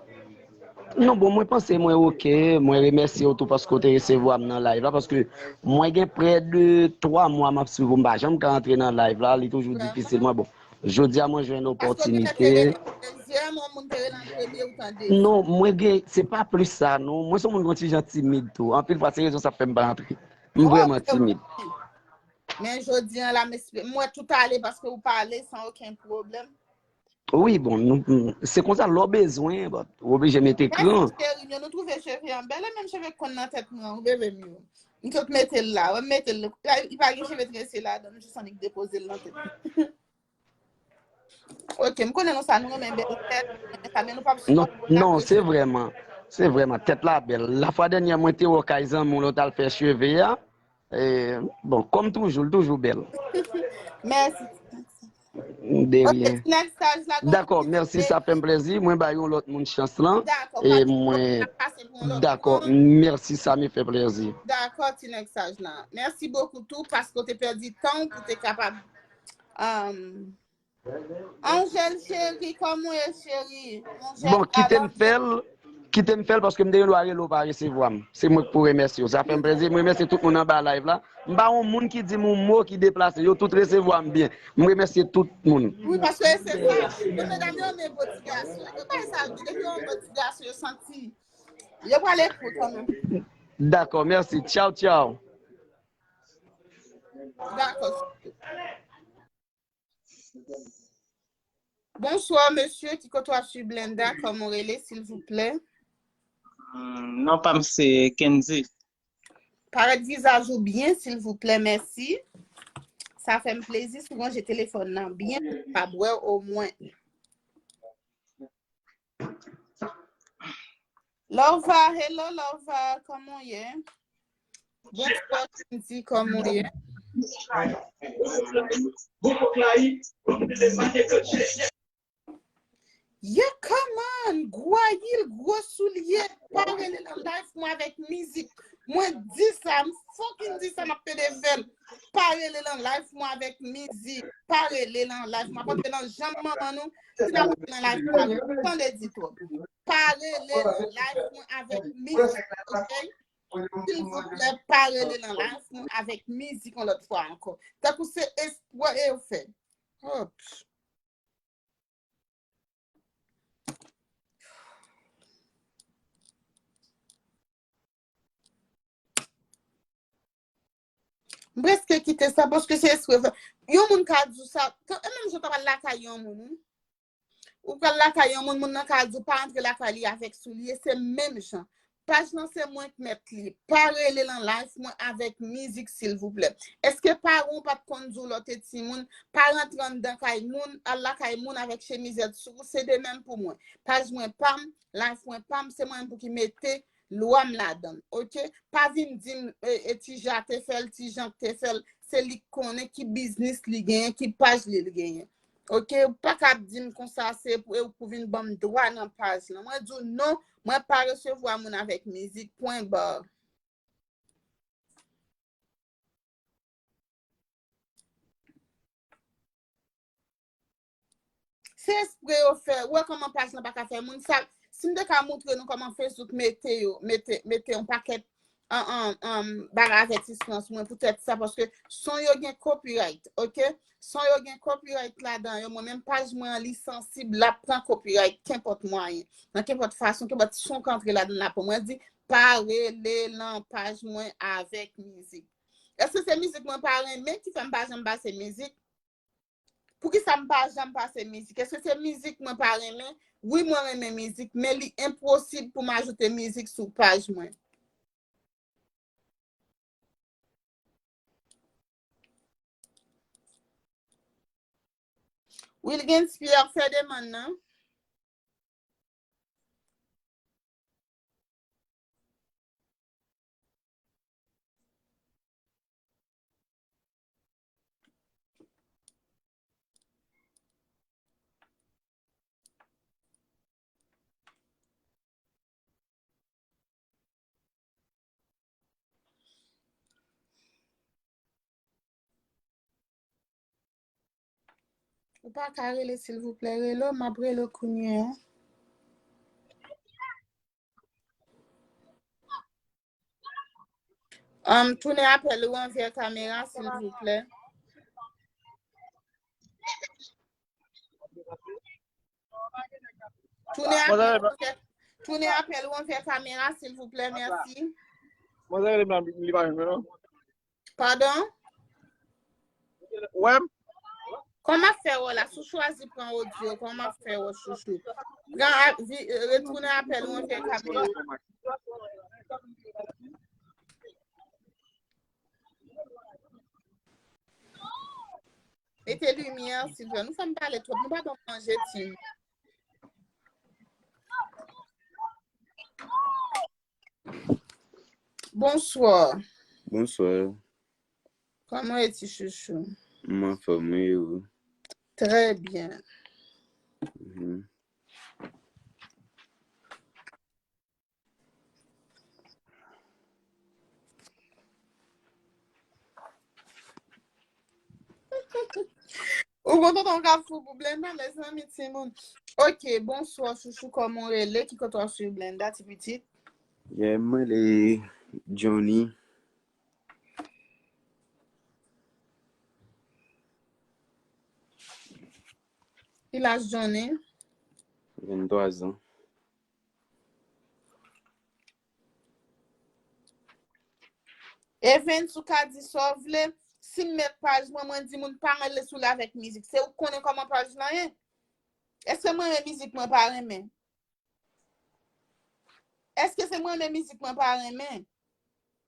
Non, bon, mwen panse mwen ok. Mwen remèsye w tou paske w te resevwa m nan live la, paske mwen gen prè de twa mwa m ap swiv ou, m pa janm ka antre nan live la, li toujou Vrèman? Difisil. Mwen, bon, jodi a mwen jwenn Paske w gentan te rele opòtinite. Dezyèm, yon moun te rele an premye, ou tande. Non, mwen gen, se pa plis sa, non. Mwen se yon moun ki yon ti jan timid tou. Anpil fwa, se rezon sa k fè m pa antre. M Oh, vrèman ok, timid. Ok. Men jodi an la, m espe-, m wè tout ale paske ou pale san okenn pwoblèm. Wi, bon, nou, se konsa, lè w bezwen, bon, ou oblije mete kran. Mèsi, cheri m yo, nou twouve cheve an bèl, e menm cheve k konn nan tèt mwen, ou bebe m yo. M sot mete l la, wè, m mete l, li pa gen cheve trese ladan l, m jis annik depoze l nan tèt. Ok, m konnen nou sa, nou renmen bèl tèt, nou renmen sa, men nou p ap Non, sipòte non, se vrèman, se vrèman, tèt la bèl. Lafwa dènyè, mwen te wè w kay zanmi w, lè w t al fè cheve a. E, bon, kòm toujou, l toujou bèl. Mèsi. De Ok, ryen. Ti nèg saj la, gon Dakò, ti mèsi, sa fè m plezi. Mwen ba yon lòt moun chans lan. Dakò, E pa de mwen pwoblèm, n ap pase pou yon lòt Dakò, moun. Mèsi, sa me fè plezi. Dakò, ti nèg saj la. Mèsi bokou tou paske w te pèdi tan w pou te kapab um, Angel cheri, kòman w ye cheri? Angel, Bon, I kite m love you. fè l, kite m fè l paske m te gen dwa rele w pa resevwa m. Se mwen k pou remèsye w. Sa fè m plezi. M remèsye tout moun anba live la. M pa yon moun ki di m yon mo ki deplase. Yo tout resevwa m byen. M remèsye tout moun. Wi, paske se sa. Men medam yo renmen bò ti gason. Yo bay sa, depi yo yon bò ti gason, yo santi. Yo pral ekri kanmenm. Dakò, mèsi. Tchaw, tchaw. Dakò. Bonsoir, monsieur. Ki kote w ap swiv Blenda? Kòman w rele, silvouplè? Hmm, non pa m se Kenzie. Parèt vizaj ou byen, silvouplè, mèsi. Sa fè m plezi si w ranje telefòn nan byen, m kapab wè w omwen. Lova, hello Lova, kòman w ye? Bonsoir, Kenzie, kòman w ye? Yeah, come on! Gwo ayil, gwo soulye, pa rele nan live mwen avèk mizik. Mwen di sa, m fucking di sa, m ap pede fè l. Pa rele nan live mwen avèk mizik. Pa rele nan live mwen. M ap antre nan janm manman nou. Si n ap antre nan live mwen avèk. Tande di twòp. Pa rele nan live mwen avèk mizik, ok? Silvouplè, pa rele nan live mwen avèk mizik yon lòt fwa ankò. Tankou se espwa e yo fè. Hop. M prèske kite sa paske se espre. Yon moun ka di w sa, e menm jan w ta pral lakay yon moun, wi. Ou pral lakay yon moun, moun nan ka di w pa antre lakay li avèk soulye, se menm jan. Paj lan se mwen k mèt li. Pa rele nan live mwen avèk mizik, silvouplè. Èske paran w pa t konn di w lè w te timoun, pa rantre anndan kay moun, al lakay moun avèk chemizèt sou ou, se de menm pou mwen. Paj mwen pa m, live mwen pa m, se mwen menm pou ki mete lwa m ladan l, ok? Pa vin di m, e, e, Ti Ja te fè l, Ti Jan te fè l, se li k konnen ki biznis li genyen, ki paj li l genyen. Ok, ou pa ka ap di m konsa se pou, e ou pou vin ban m dwa nan paj lan. Mwen di w non, mwen pa resevwa moun avèk mizik, pwen ba. Se espre yo fè. Ou wè kòman paj lan pa ka fè moun sa. Si m te ka montre nou kòman Facebook mete yo, mete, mete yon pakèt an, an, an, bagay avètisman sou mwen poutèt sa, paske son yo gen copyright, ok? Son yo gen copyright ladan yo, mwen menm paj mwen an li sansib, l ap pran copyright, kenpòt mwayen, nan kenpòt fason, kenpòt son k antre ladan l ap pran. Mwen di, pa rele nan paj mwen avèk mizik. Èske se mizik mwen pa renmen ki fè m pa janm pase mizik? Poukisa m pa janm pase mizik? Èske se mizik mwen pa renmen? Wi, mwen renmen mizik, men li enposib pou m ajoute mizik sou paj mwen. Wilgens Pierre fè demann nan. Ou pa ka rele, silvouplè? Rele w, m ap rele w kounye a. Um, tounen apèl ou anvè kamera, silvouplè. Tounen apèl ou anvè, tounen apèl ou anvè kamera, silvouplè, mèsi. Manzè rele m la, li pa jwenn mwen, non. Padon? Ou wè m? Kòman fè wè la? Si w chwazi pran odyo, kòman fè wè, chouchou? Pran a, vi, retounen apèl ou anvè kamera. Mete limyè, silvouplè. Nou fè m pale twòp. Nou pa ban m manje, Tim. Bonsoir. Bonsoir. Kòman w ye, ti chouchou? M anfòm, wi, e ou? Très bien. Mhm. Ou kontan w ka fou pou Blenda, mezanmi, timoun. Ok, bonswa, chouchou, kòman w rele? Ki kote w ap swiv Blenda, ti pitit? Yeah, mwen le Johnny. Ki laj Johnny? Venntwa zan. Evens, ou ka di sa w vle. Si m met paj mwen, mwen di moun pa rele sou li avèk mizik. Se ou k konnen kòman paj lan ye. Èske mwen renmen mizik mwen pa renmen? Èske se mwen renmen mizik mwen pa renmen?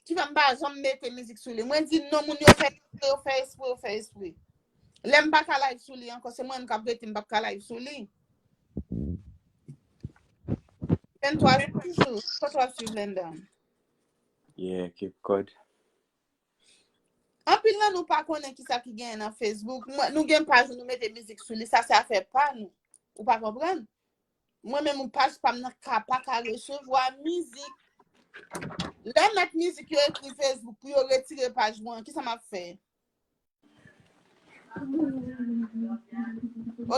Ki fè m pa janm mete mizik sou li. Mwen di non, moun yo fè espre, yo fè espre, yo fè espre. Lè m pa ka live sou li ankò, se mwen menm k ap rete m p ap ka live sou li. Venntwa jou toujou, kote w ap swiv Blenda? Yeah, Cape Cod. Anpil nan nou pa konnen kisa ki genyen nan Facebook. Mwen, nou gen paj nou, nou mete mizik sou li, sa se afè pa nou. Ou pa konprann? Mwen menm, yon paj pa m nan ka pa ka resevwa mizik. Lè m met mizik yo ekri Facebook pou yo retire paj mwen, kisa m ap fè?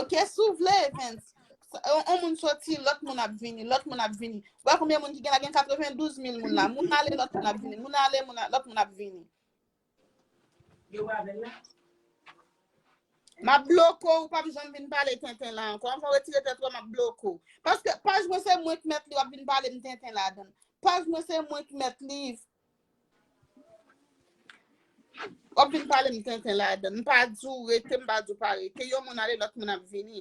Ok, si w vle, Evens. On, on moun soti, lòt moun ap vini, lòt moun ap vini. Ou wè konbyen moun ki gen la? Gen katrevendouz mil moun la. Moun ale, lòt moun ap vini. Moun ale, moun a, lòt moun ap vini. M ap bloke w, ou p ap janm vin pale tenten la ankò. Anvan w retire tèt ou, m ap bloke w. Paske paj mwen se mwen k mèt li, w ap vin pale m tenten ladan l. Paj mwen se mwen k mèt li. W ap vin pale m tenten ladan l. M pa di w rete, m pa di w pa rete. Yon moun ale, lòt moun ap vini.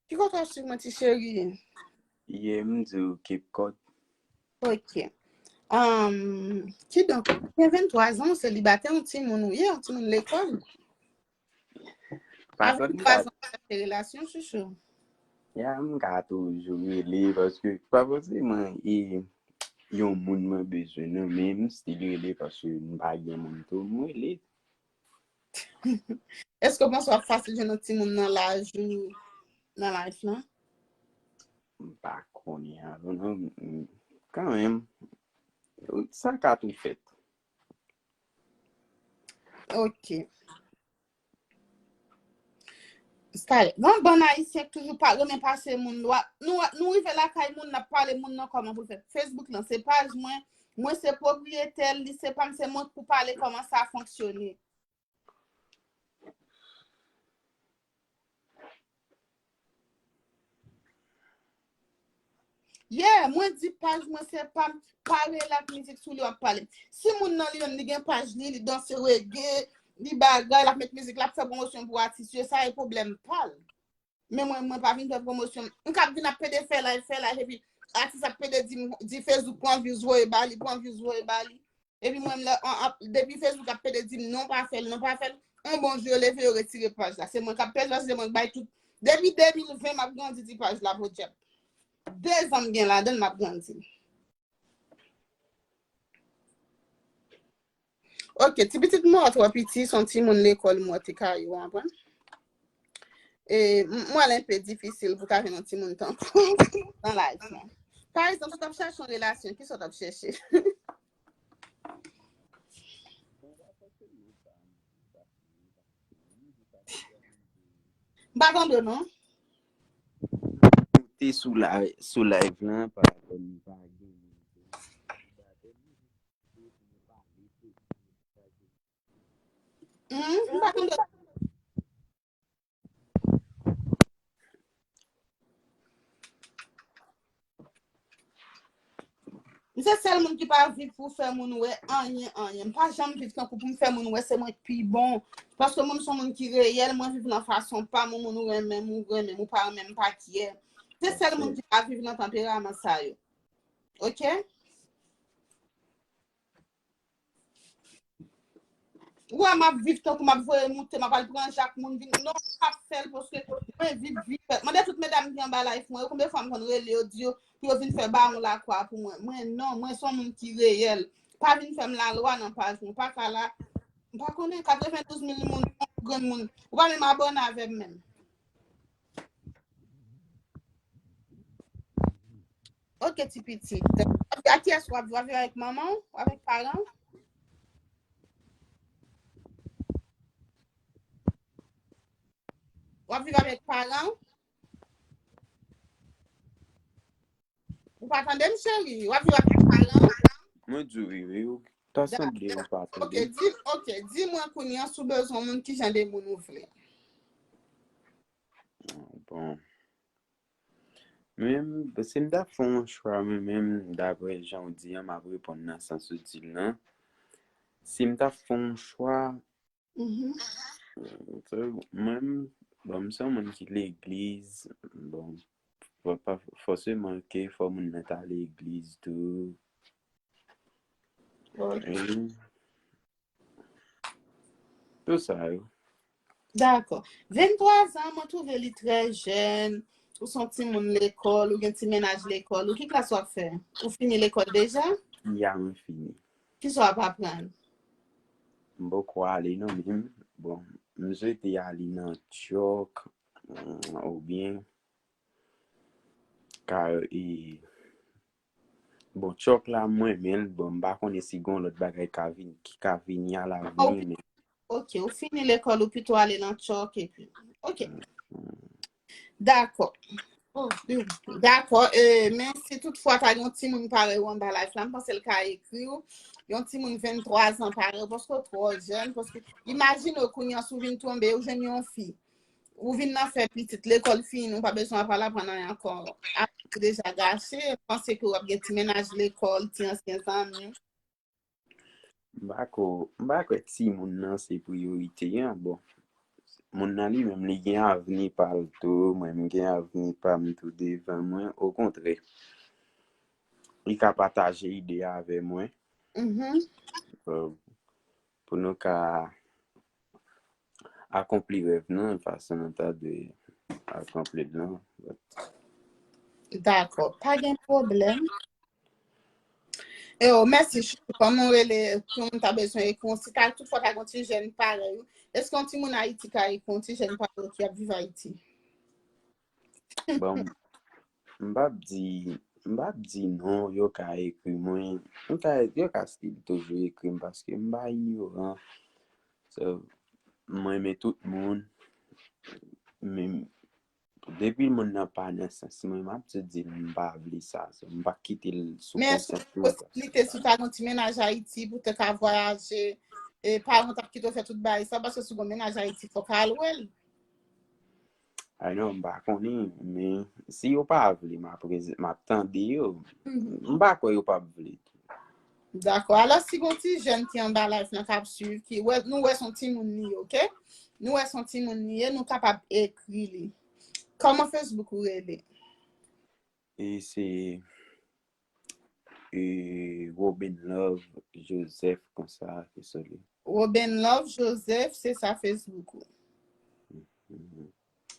Ki kote w ap swiv mwen, ti cheri? Yeah, m di w Cape Cod. Ok. Um, kidonk, gen venntwa zan, ou selibatè, yon timoun ou ye, yon timoun lekòl. A venntwa zan, ou chèche relasyon, chouchou. Ya, m ka toujou rele, paske pa fòseman e yon moun mwen bezwen, non, men m still rele, paske m pa gen moun tou, m rele. Èske w panse w ap fasil jwenn yon timoun nan laj ou nan life lan? M pa konnen, I don't know, kanmenm, sa ka tou fèt. Ok. Stalè. Bon, bann Ayisyen k toujou pa renmen pase moun lwa. Nou, nou rive lakay moun, n ap pale moun nan kòman pou l fè. Facebook lan, se paj mwen. Mwen se pwopriyetè l, li se pa m, se mwen k pou pale kòman sa fonksyone. Yeah, mwen di paj mwen se pa m, pa rele ak mizik sou li w ap pale. Si moun nan li menm li gen paj li, li danse reggae, li bagay, l ap met mizik, l ap fè pwomosyon pou atis yo, sa e pwoblèm pa l. Men mwen, mwen pa vin fè pwomosyon. M ka vin ap pede fè live, fè live, epi atis ap pede di, di Facebook pran views voye ba li, pran views voye ba li. Epi mwen, lè, an, an, depi Facebook ap pede di m non pa fè l, non pa fè l, yon bon jou yo leve, yo retire paj la. Se mwen k ap pèdi, paske se mwen k bay tout. Depi de mil ven, m ap grandi ti paj la, podyab. De zan m gen ladan l, m ap grandi. Ok, ti pitit mwen twò piti, se yon timoun lekòl mwen te ka yo, w konprann? E, m-, mwen, l enpe difisil pou ta jwenn yon timoun tankou w nan life lan. Pa egzanp, si w t ap chache yon relasyon, kisa w t ap chache? M pa tande w, non. Te sou la, sou live lan, pa rapò nou pa gen. Hmm, m pa tande. M se sèl moun ki pa viv pou fè moun wè anyen, anyen. M pa janm viv tankou pou m fè moun wè se mwen k pi bon. Paske mwen m se yon moun ki reyèl, mwen viv nan fason pa m, yon moun ou renmen m, ou renmen m, ou pa renmen m, m pa kyè. Se sèl moun ki pa viv nan tanperaman sa yo. Ok? Ou wè m ap viv tankou m ap voye moute, m ap al pran jak moun vin. Non, m p ap fè l paske mwen viv vi pèp. Mande tout medam ki anba live mwen yo, konbyen fwa m konn rele yo, di yo pou yo vin fè bawon lakwa pou mwen. Mwen non, mwen se yon moun ki reyèl. Pa vin fè m lalwa nan paj mwen. Pa ka la, m pa konnen, katrevendouz mil moun, granmoun. Ou pa menm abòne avè m menm. Ok, ti pitit. W ap viv ak kiyès? W ap viv avèk manman w? W avèk paran w? W ap viv avèk paran w? Ou pa tande m, cheri? W ap viv avèk paran w? Mwen di w wi, wi. Ou ta sanble ou pa tande. Ok, di, ok, di mwen kounye a si w bezwen moun, ki jan de moun ou vle. Bon. Mwen menm, si m ta fè yon chwa, mwen menm, daprè jan w di an, m ap reponn nan sans ou di l lan. Si m ta fè yon chwa, mhm, mwen menm, bon, m se yon moun ki legliz, bon, pa, pa fòseman ke fò moun nan ta legliz tou. Ok. Tout sa yo. Dakò. Venntwa zan, mwen twouve li trè jèn. Ou se yon timoun lekòl, ou gen ti mennaj lekòl. Ou ki klas w ap fè? Ou fini lekòl deja? Ya, mwen fini. Kisa w ap aprann? M poko ale non, men bon, m swete ale nan tchòk, mm, oubyen ka, e, bon, tchòk la, mwen renmen l. Bon, m pa konnen si gon lòt bagay ka vin, ki ka vini a lavni, men. Ok, ou fini lekòl, ou pito ale nan tchòk epi. Ok. Dakò. Dakò, e, men si toutfwa ta gen yon timoun parèy ou anba live la, m panse l ka ekri w. Yon timoun venntwa zan parèy ou, paske w twò jèn, paske imajine w kounye a si w vin tonbe, ou jwenn yon fi. Ou vin nan fè pitit, lekòl fini, ou pa bezwen apral aprann anyen ankò. Avi deja gache, panse ke w ap gen ti mennaj lekòl, ti ansyen zanmi. M pa ko, m pa kwè timoun nan se priyorite an. Bon, moun nan li menm, li gen avni pa l tou, mwen m gen avni pa m tou devan mwen. Okontrè, li ka pataje ide avè mwen. Mhm. Euh, pou nou ka akonpli rèv nou, fason nou ta dwe akonpli l lan. Dakò, pa gen pwoblèm. E o, mèsi, chouchou. Kòman w rele, si moun ta bezwen ekri w, si ta, toutfwa ta gen yon ti jèn parèy ou, èske yon timoun Ayiti ka ekri w, yon ti jèn parèy ou ki ap viv Ayiti? Bon, m p ap di, m p ap di non, yo ka ekri mwen. Yo ka, yo ka still toujou ekri m paske m pa inyoran. So, mwen renmen tout moun. Men, depi moun nan pa nan sans mwen, m ap di l m pa vle sa. So, m pa kite l sou konsyans mwen. Men èske w gen posiblite si w ta gen yon ti mennaj Ayiti pou w te ka vwayaje, e paran w t ap kite w fè tout bagay sa, paske si w gen yon mennaj Ayiti, fòk w al wè l. Ay non, m pa konnen, men si yo pa vle, m ap reze-, m ap tande yo. Mhm. M pa kwè yo p ap vle tou. Dakò. Alò, si gon ti jèn ki anba live lan k ap swiv, ki wè, nou wè se yon timoun li ye, ok? Nou wè se yon timoun li ye, nou kapab ekri li. Kòman Facebook ou rele? E se, e, Robin Love Joseph konsa, ke soli. Robin Love Joseph, se sa Facebook ou. Mhm.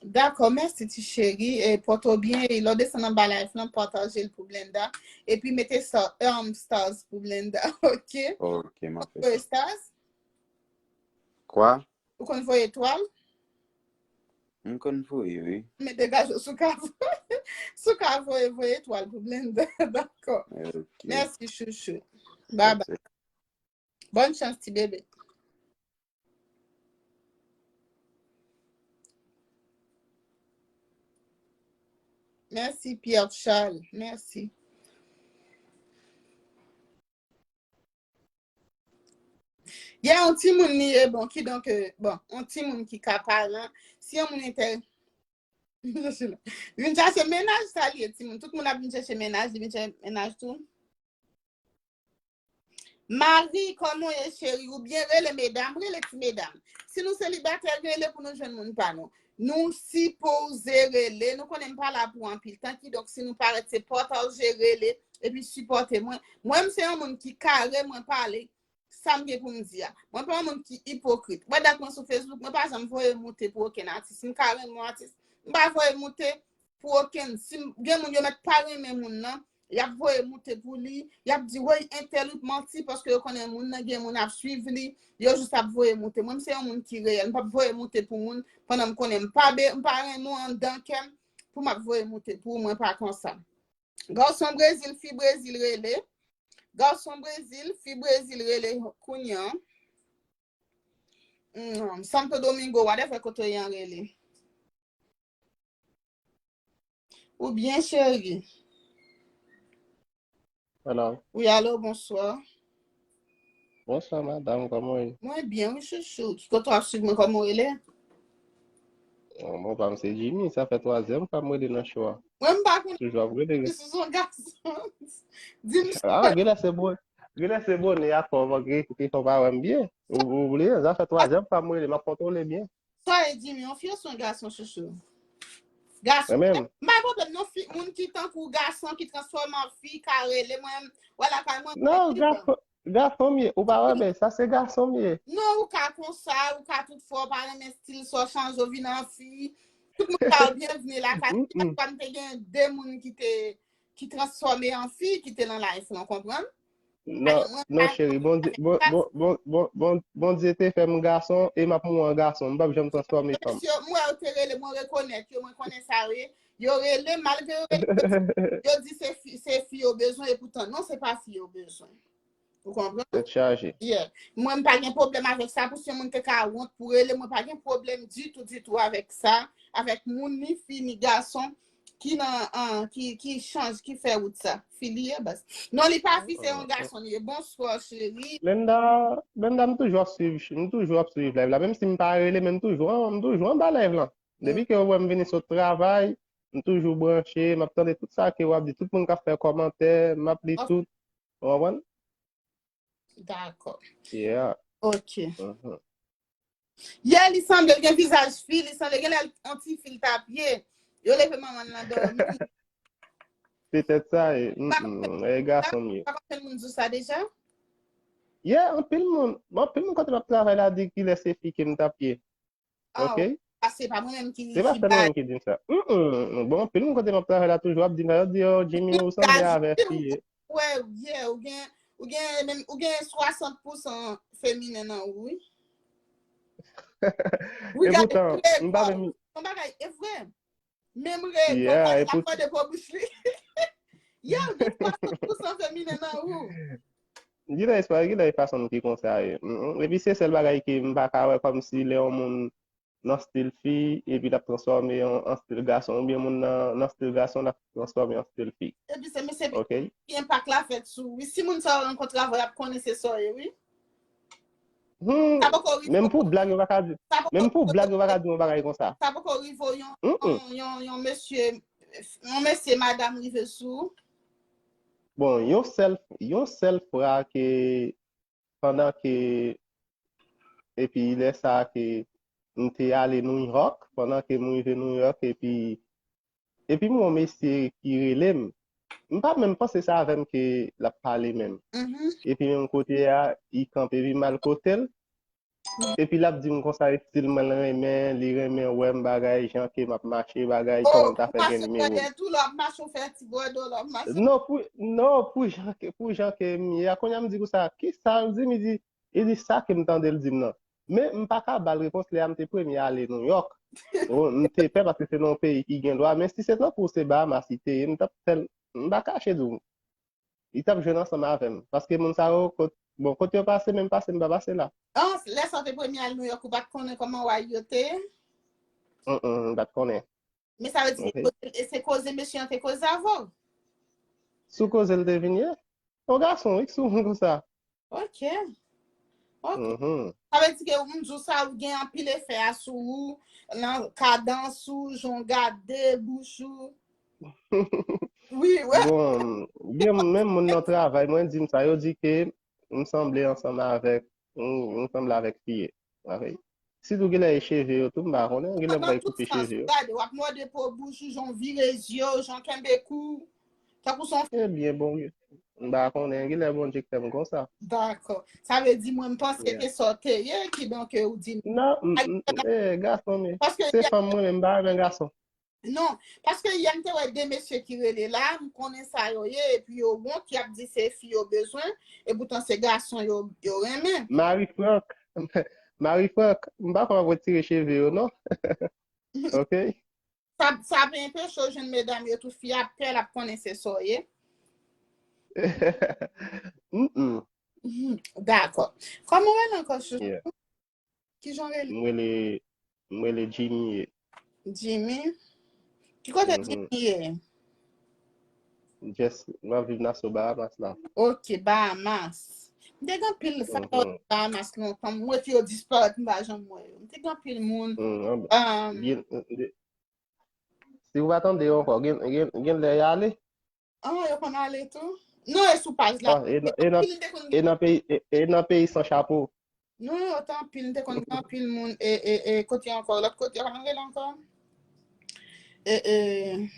Dakò, mèsi ti cheri. E pòte w byen, e lè w desann anba live lan, pataje l pou Blenda. Epi mete sa, um, stars pou Blenda, ok? Ok, m ap fè sa. Stars? Kwa? Ou konn voye etwal? M konn voye, wi. Men degaje w si w ka voye. Si w ka voye, voye etwal pou Blenda. Dakò. Ok. Mèsi, chouchou. Bye bye. Bòn chans, ti bebe. Mèsi, Pierre Charles. Mèsi. Ya, yon timoun li ye, bon, kidonk, euh, bon, yon timoun ki ka paran, si yon moun entè-, vin chache mennaj, sa li ye, timoun. Tout moun ap vin chache mennaj, li vin chache mennaj tou. Marie, kòman w ye, cheri? Ou byen? Rele medam, rele ti medam. Si nou selibatè, rele pou nou jwenn moun pa nou. Nou sipoze rele. Nou konnen m pa la pou anpil tan, kidonk si nou parèt, se pataje, rele, epi sipòte mwen. Mwen, m se yon moun ki kare, mwen pale sa m gen pou m di a. Mwen pa yon moun ki ipokrit. Wè dat mwen sou Facebook, mwen pa janm voye moute pou okenn atis. M ka renmen yon atis, m pa voye moute pou okenn. Si m, gen moun yo mèt pa renmen moun nan, Y ap voye moute pou li, y ap di, woy, entèl ou t manti, paske yo konnen moun nan gen moun ap swiv li, yo jis ap voye moute. Mwen, m se yon moun ki reyèl, m p ap voye moute pou moun pandan m konnen m pa be, m pa renmen w anndan kè m, pou m ap voye moute pou ou, mwen pa konsa. Gason Brezil, fi Brezil rele. Gason Brezil, fi Brezil rele kounye a. Hmm, Santo Domingo, whatever kote w ye an rele. Ou byen, cheri? Hello. Wi, alo, bonswa. Bonswa, madanm, kòman w ye? Mwen byen, wi, chouchou. Ki kote w ap swiv mwen, kòman w rele? Bon, pa m se Jimmy, sa fè twazyèm fwa m rele nan show a. Mwen, m pa konn Toujou ap rele. Si se yon gason. Di m Ah, genlè se bon. Genlè se bonè a fè w, ki fè w pa wè m byen. Ou, ou bliye, sa fè twazyèm fwa m rele, m ap kontwole byen. Sa e Jimmy, yon fi osnon yon gason, chouchou? Gason. Mwen menm. M pa gen pwoblèm non, fi, moun ki tankou gason, ki transfòme an fi, ka rele mwen, wè lakay mwen. Non, gason, gason m ye. Ou pa wè, men sa se gason m ye. Non, ou ka konsa, ou ka tout fwa, ou pa renmen stil sa, w chanje, w vin an fi. Tout moun ka byenvni lakay. Mwen te gen de moun ki te ki transfòme an fi, ki te nan live lan, konprann? Non, non, cheri, Bondye, bon, bon, bon, bon, bon, Bondye te fè m gason e m ap mouri an gason. M p ap janm transfòme fanm. Mesye, m wè yo te rele, mwen rekonèt yo, mwen konnen sa yo ye. Yo rele, malgre yo rele, yo di se fi, se fi yo bezwen, e poutan, non, se pa fi yo bezwen. Ou konprann? Tèt chaje. Yeah. Mwen, m pa gen pwoblèm avèk sa, pou si yon moun te ka wont pou rele, mwen pa gen pwoblèm ditou, ditou avèk sa, avèk moun, ni fi, ni gason, ki nan, an, ki, ki chanj, ki fè wout sa. Fi li ye, baz. Non, li pa fi, se yon gason li ye. Bonswa, cheri. Linda, Linda, m toujou ap swiv, m toujou ap swiv live la. Menm si m pa rele, men m toujou, m toujou anba live lan. Depi ke w wè m vini sot travay, m toujou branche, m ap tande tout sa ke w ap di, tout moun k ap fè kòmantè, m ap li tout. Ou konprann? Dakò. Yeah. Ok. Mhm. Yeah, li sanble l gen vizaj fi, li sanble gen lè l an ti fi l t ap ye. Yo leve manman l nan dòmi. Petèt sa, e, mm, mm, e gason m ye. Pa konn moun di w sa deja? Yeah, anpil moun, anpil moun kote m ap travay la di kilè se fi ke m t ap ye. Ah, Ok? Paske pa mwen menm ki Se pa sèl mwen ki di m sa. Mm, mm. Bon, anpil moun kote m ap travay la toujou ap di m sa. Yo di, "Oh, Jimmy, ou sanble avè fi." Wè, yeah, ou gen, ou gen, menm, ou gen swasant pousan feminen nan ou, wi. E poutan, m pa menm. Yon bagay, e vre. Menm re, Yeah, e pou fè de po bouch li. Yeah, ou gen swasant pousan feminen nan ou. Gilè espwa, gilè fason ki konsa ye. Mm, mm. Epi se sèl bagay ke m pa ka wè kòmsi lè yon moun nan stil fi, epi l ap transfòme an, an stil gason, oubyen moun nan, nan stil gason, l ap transfòme an stil fi. Epi se mesye Ok? ki enpak la fèt sou ou. Wi, si moun sa yo rankontre avè w, y ap konnen se sa w ye, wi. Hmm, Sa poko rive. Menm pou blag, yo pa ka di, Sa poko menm pou blag, yo pa ka di yon bagay konsa. Sa poko rive w yon, Mm-mm. yon, yon, yon mesye, yon mesye madanm rive sou ou. Bon, yon sèl, yon sèl fwa ke, pandan ke, epi lè sa ke m te ale New York, pandan ke m rive New York, epi, epi m wè yon mesye ki rele m. M pa menm panse se avè m ke l ap pale menm. Mhm. Epi menm kote a, li kanpe, epi m al kote l. Epi l ap di m konsa, estil mwen l renmen, li renmen wè m bagay, jan ke m ap mache bagay, kòman m ta fè gen nimewo l. Tou lè w ap mache, w fè ti bwè dlo, lè w ap mache. Non, pou, non, pou jan ke, pou jan ke m ye a, kounye a m di konsa, kisa? M di, m di, li di sa ke m tande l di m nan. Men m pa ka ba l repons lè a m te premye ale New York. Bon, m te pè paske se nan yon peyi ki gen lwa, men si se tankou se Bahamas li te ye, m t ap fè l, m pa kache di w. Li t ap jwenn ansanm avè m. Paske moun sa yo, kot, bon, kote yo pase, menm pase m pa pase la. An, lè sa w te premye al New York, ou pa t konnen kòman way yo te ye? Mm, mm, m pa t konnen. Men sa vle di, Ok. koze- e se koze mesye an te koze avè w? Sou koze l te vin ye? Yon gason, wi, k sou moun konsa. Ok. Ok. Mhm. Sa vle di ke ou m di w sa, ou gen anpil efè a sou ou, nan kadans ou, jan w gade, bouch ou. Wi, wè. Bon, gen menm moun nan travay, mwen di m sa, yo di ke m sanble ansanm avèk, m, m sanble avèk fi ye. Ok. Sitou genlè e cheve yo tou, m pa konnen, genlè m pral koupe cheve yo. Gade, w ap mòde po bouch ou, jan w vire zye w, jan w kenbe kou. Tankou se yon Ebyen, bon, m pa konnen, genlè Bondye k fè m konsa. Dakò. Sa vle di mwen, m panse Yeah. ke sa w te ye, kidonk ou di m. Non, m, m, eh, gason, men. Se fanm mwen, men m pa renmen gason. Non, paske yè m te wè de mesye ki rele la, m konnen sa yo ye, epi yo wont, y ap di se fi yo bezwen, epoutan se gason yo, yo renmen. Marie Franck, Marie Franck, m pa konn ap retire cheve yo non. Ok? Sa, sa ap enpeche w jwenn medam yo tou, fi a pè l ap konnen se sa w ye. Mm-mm. Dakò. Kòman w rele ankò, chouchou? Yeah. Kijan w rele? M rele, m rele Jimmy ye. Jimmy? Ki kote Mhm. Jimmy ye? Just, m ap viv Nassau, Bahamas la. Ok, Bahamas. M te gen anpil sa yo Mhm. Bahamas lontan. Mwen te yo disparèt, m pa janm wè yo. M te gen anpil moun. Mm, an- Um, Gen- gen- Si w pa tande yo ankò, gen, gen, gen lè y ale. Ah, yo konn ale tou? Non, e sou paj la. Ah, e nan- e nan- Anpil m te konn E nan peyi, e, e nan peyi san chapo. Non, yo t anpil, m te konn gen anpil moun. E, e, e, kote ankò? Lòt kote, kòman rele ankò? E, e,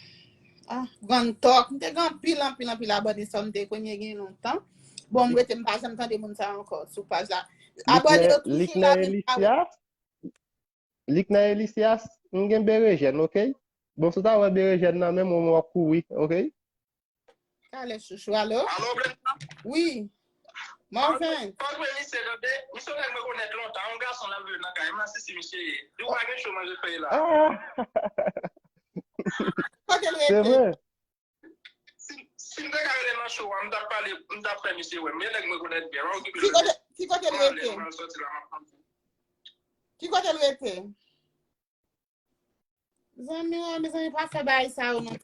ah, Grand Talk. M te gen anpil, anpil, anpil abòne sa, m te premye gen lontan. Bon, m rete, m pa janm tande moun sa ankò sou paj la. Abòne yo toujou la, men m pa wè. Likna Elisias, m gen berejèn, ok? Bon, si w ta wè berejèn nan menm, w ap kouri, ok? Talè chouchou, alo? Alo, Brenda? Wi. Marvin. Pòl premye misye tande, misye nèg mwen konèt lontan, yon gason l ap viv nan kay mwen, si si misye ye. Di w pa gen cho manje fèy la. Ah! Kote l Se rete? Vre. Si, si m te ka rele nan cho a, m t ap pale, m t ap fè misye wè m. Men nèg mwen konèt byen, mwen okipe Ki kote, ki kote l rete? Mwen soti la, m ap pale. Ki kote l rete? Zanmi, mezanmi, pa fè bagay sa yo non.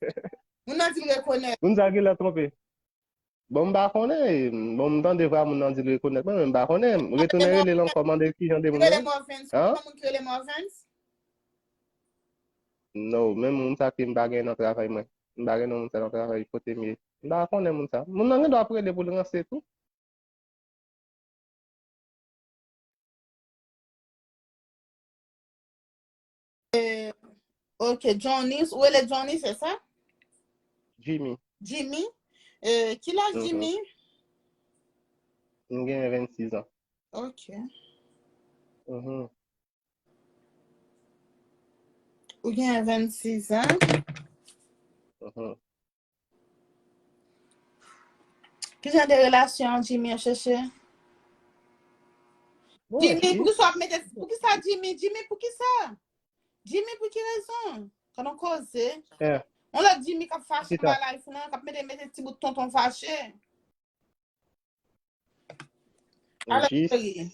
Moun nan di l rekonèt. Moun sa genlè twonpe. Bon, m pa konnen. Bon, m tande vwa moun nan di l rekonèt mwen, men m pa konnen. Retounen rele l ankò, mande l kijan de moun Rele nan. Morvens. Hein? Moun ki rele Morvens? No, menm moun sa ke m pa gen nan travay mwen. M pa gen nan moun sa nan travay kote m ye. M pa konnen moun sa. Moun nan gen dwa ap rele pou l ranse tou. Eh, ok, Johnny, ou rele Johnny, se sa? Jimmy. Jimmy? Eh, ki laj Mhm. Jimmy? M gen vennsis an. Ok. Mhm. Ou gen vennsis an? Mhm. Ki jan de relasyon Jimmy an chèche? Bon, Jimmy, e- poukisa w ap mete, poukisa Jimmy? Jimmy, poukisa? Jimmy, pou ki rezon? Kan nou koze. Eh, On lòt Jimmy k ap fache Kita. Anba live lan, k ap mete, mete ti bout tonton fache. Alò, jis. Cheri.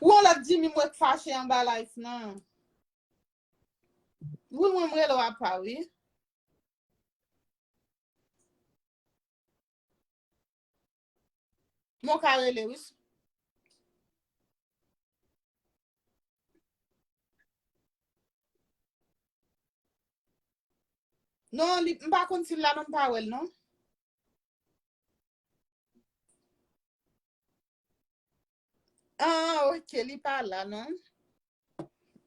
Ou on lòt Jimmy mwen k fache anba live lan. Wi, mwen m rele w apa, wi. Mwen ka rele, wi. Non, li, m pa konn si l la non, m pa wè l non. Ah, ok, li pa la non.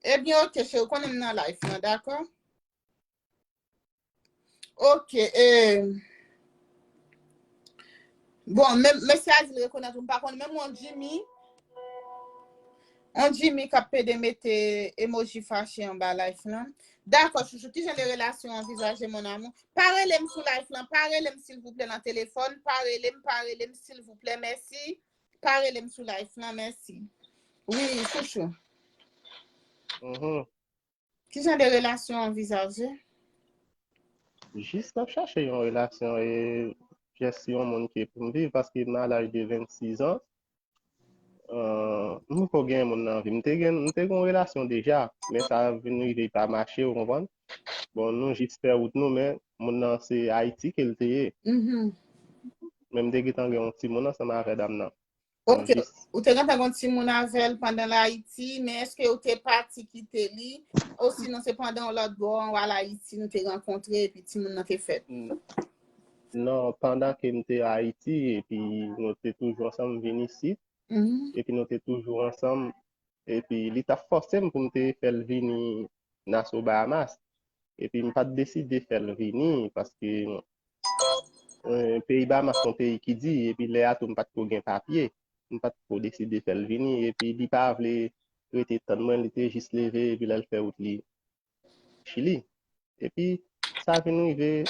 Ebyen, ok, cheri, ou konnen m nan live lan, dakò? Ok, e, bon, men, mesye a di l rekonèt ou, m pa konn, menm yon Jimmy, yon Jimmy k ap pede mete emoji fache anba live lan. Dakò, chouchou, ki jan de relasyon anvizaje, mon amour? Pa rele m sou live lan, pa rele m silvouplè nan telefòn, pa rele m, pa rele m silvouplè, mèsi. Pa rele m sou live lan, mèsi. Wi, chouchou. Mhm. Ki jan de relasyon anvizaje? Jis m ap chache yon relasyon e jis yon moun ki pou m viv paske m a laj de vennsis an. Euh, m poko gen moun nan vi. M te gen, m te gen yon relasyon deja, men sa vin rive pa mache, ou konprann? Bon, nou jis fè wout nou, men moun nan se Ayiti ke l te ye. Mhm. Men m te gentan gen yon timoun ansanm avè dam nan. Ok, Jis- ou te gentan gen timoun avè l pandan l Ayiti, men èske ou te pati kite li? Osinon se pandan yon lòt bò, ou al Ayiti, nou te rankontre, epi timoun nan te fèt? Mm. Non, pandan ke m te Ayiti, epi nou te toujou ansanm vin isit, Mhm. epi nou te toujou ansanm, epi li t ap fòse m pou m te fè l vini Nassau, Bahamas. Epi m pa t deside fè l vini, paske eh, peyi Bahamas se yon peyi ki di, epi lè a tou m pa t ko gen papye. M pa t ko deside fè l vini, epi li pa vle rete tann mwen, li te jis leve, epi lè l fè wout li Chili. Epi, sa vin rive,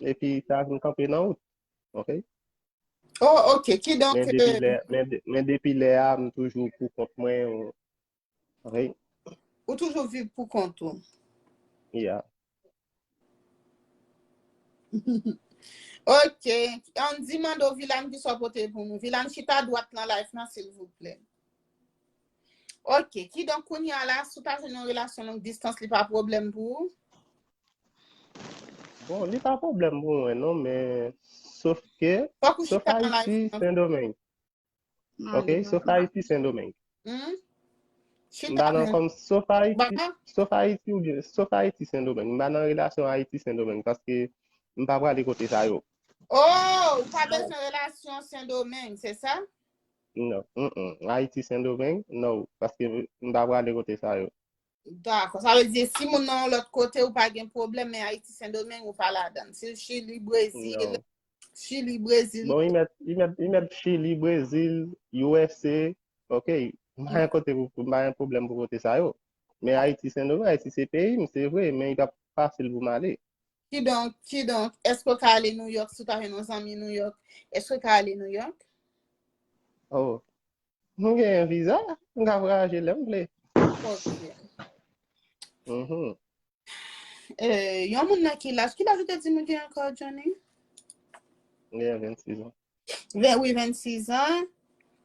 epi sa vin kanpe nan wout. Ok? Oh, ok. Kidonk, men depi lè, men, men depi lè a, m toujou pou kont mwen. Ok? Ou toujou viv pou kont ou. Yeah. Ok. Andy mande w, Vilan, ki sa w pote pou nou. Vilan, chita dwat nan live nan, silvouplè. Ok. Kidonk, kounye a la, si w ta jwenn yon relasyon long distance, li pa pwoblèm pou ou? Bon, li pa pwoblèm pou mwen, non, men sof ke, sof Ayiti, Sendomeng. Ok, sof Ayiti, Sendomeng. M pa nan kòm sof Ayiti, sof Ayiti oubyen sof Ayiti, Sendomeng. M pa nan relasyon Ayiti, Sendomeng, paske m pa prale kote sa yo. Oh, ou pa bezwen relasyon Sendomeng, se sa? Non, mm Ayiti, Sendomeng, non, paske m pa prale kote sa yo. Dakò, sa vle di si moun nan yon lòt kote ou pa gen pwoblèm, men Ayiti, Sendomeng ou pa ladan. Si Chili, Brezil, Chili, Brezil. Bon, li mèt, li mèt, li mèt Chili, Brezil, U S A, ok. M pa gen kote pou, m pa gen pwoblèm pou kote sa yo. Men Ayiti, Sendomeng, Ayiti se peyi m, se vre, men li pa fasil pou m ale. Kidonk, kidonk, èske w ka ale New York si w ta jwenn yon zanmi New York? Èske w ka ale New York? Oh, m gen viza, m ka vwayaje lè m vle. Ok. Mhm. Eh, yon moun nan ki laj, ki laj ou te di m ou gen ankò, Johnny? M gen vennsis an. Ven, wi, vennsis an.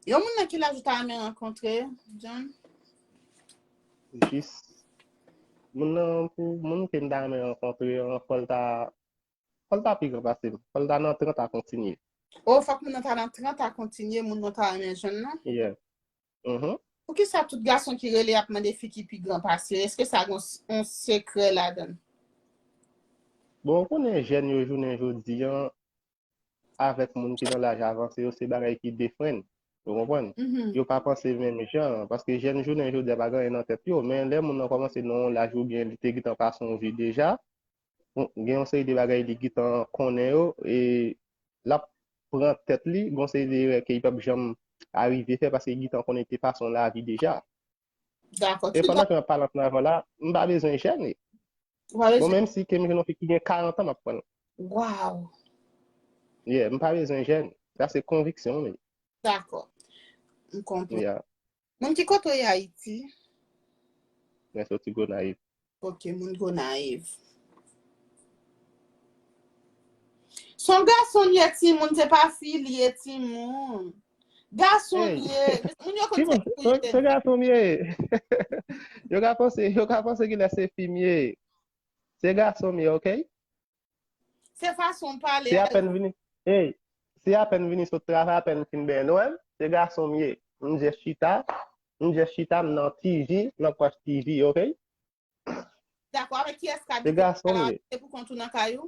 Yon moun nan ki laj ou ta renmen rankontre, John? Jis, moun nan, pou moun ke m ta renmen rankontre an, fò l ta, fò l ta pi gran pase m. Fò l ta nan trant a kontinye. Oh, fòk moun nan ta nan trant a kontinye, moun nan ta renmen jwenn nan? Yeah. Mhm. Poukisa tout gason ki rele ap mande fi ki pi gran pase yo? Èske sa gen yon sekrè ladan l? Bon, ou konnen jèn yo jounen jodi an, avèk moun ki nan laj avanse yo, se bagay ki defren. Ou konprann? Yo pa panse menm jan, paske jèn jounen jodi a pa gen anyen nan tèt yo, men lè moun nan kòmanse nan yon laj oubyen li te gentan pase yon vi deja, bon, gen yon seri de bagay li gentan konnen yo, e l ap pran tèt li, gen yon seri de erè ke li p ap janm arive fè paske li gentan konnen li te pase yon lavi deja. Dakò. E pandan ke m ap pale ansanm avè w la, m pa bezwen jèn. Bon, menm si ke m jwenn yon fi ki gen karant an, m ap pran l. Wow. Yeah, m pa bezwen jèn. Sa se konviksyon m. Dakò. M konprann. Yeah. Moun ki kote w ye Ayiti? Mwen soti Gonayiv. Ok, moun Gonayiv. Se yon gason l ye timoun, se pa fi l ye timoun. Gason l ye. Moun yo konn se fi l ye. Se gason m ye. Yo ka panse, yo ka panse ki lè se fi m ye. Se gason m ye, ok? Se fason w pale. Se apèn vini. Hey, se apèn vini sot travay, apèn fin benyen. Se gason m ye. M jis chita. M jis chita, m nan T V, nan pwòch T V, ok? Dakò, avèk kiyès ka Se gason m ye. Se pou kont ou nan kay ou?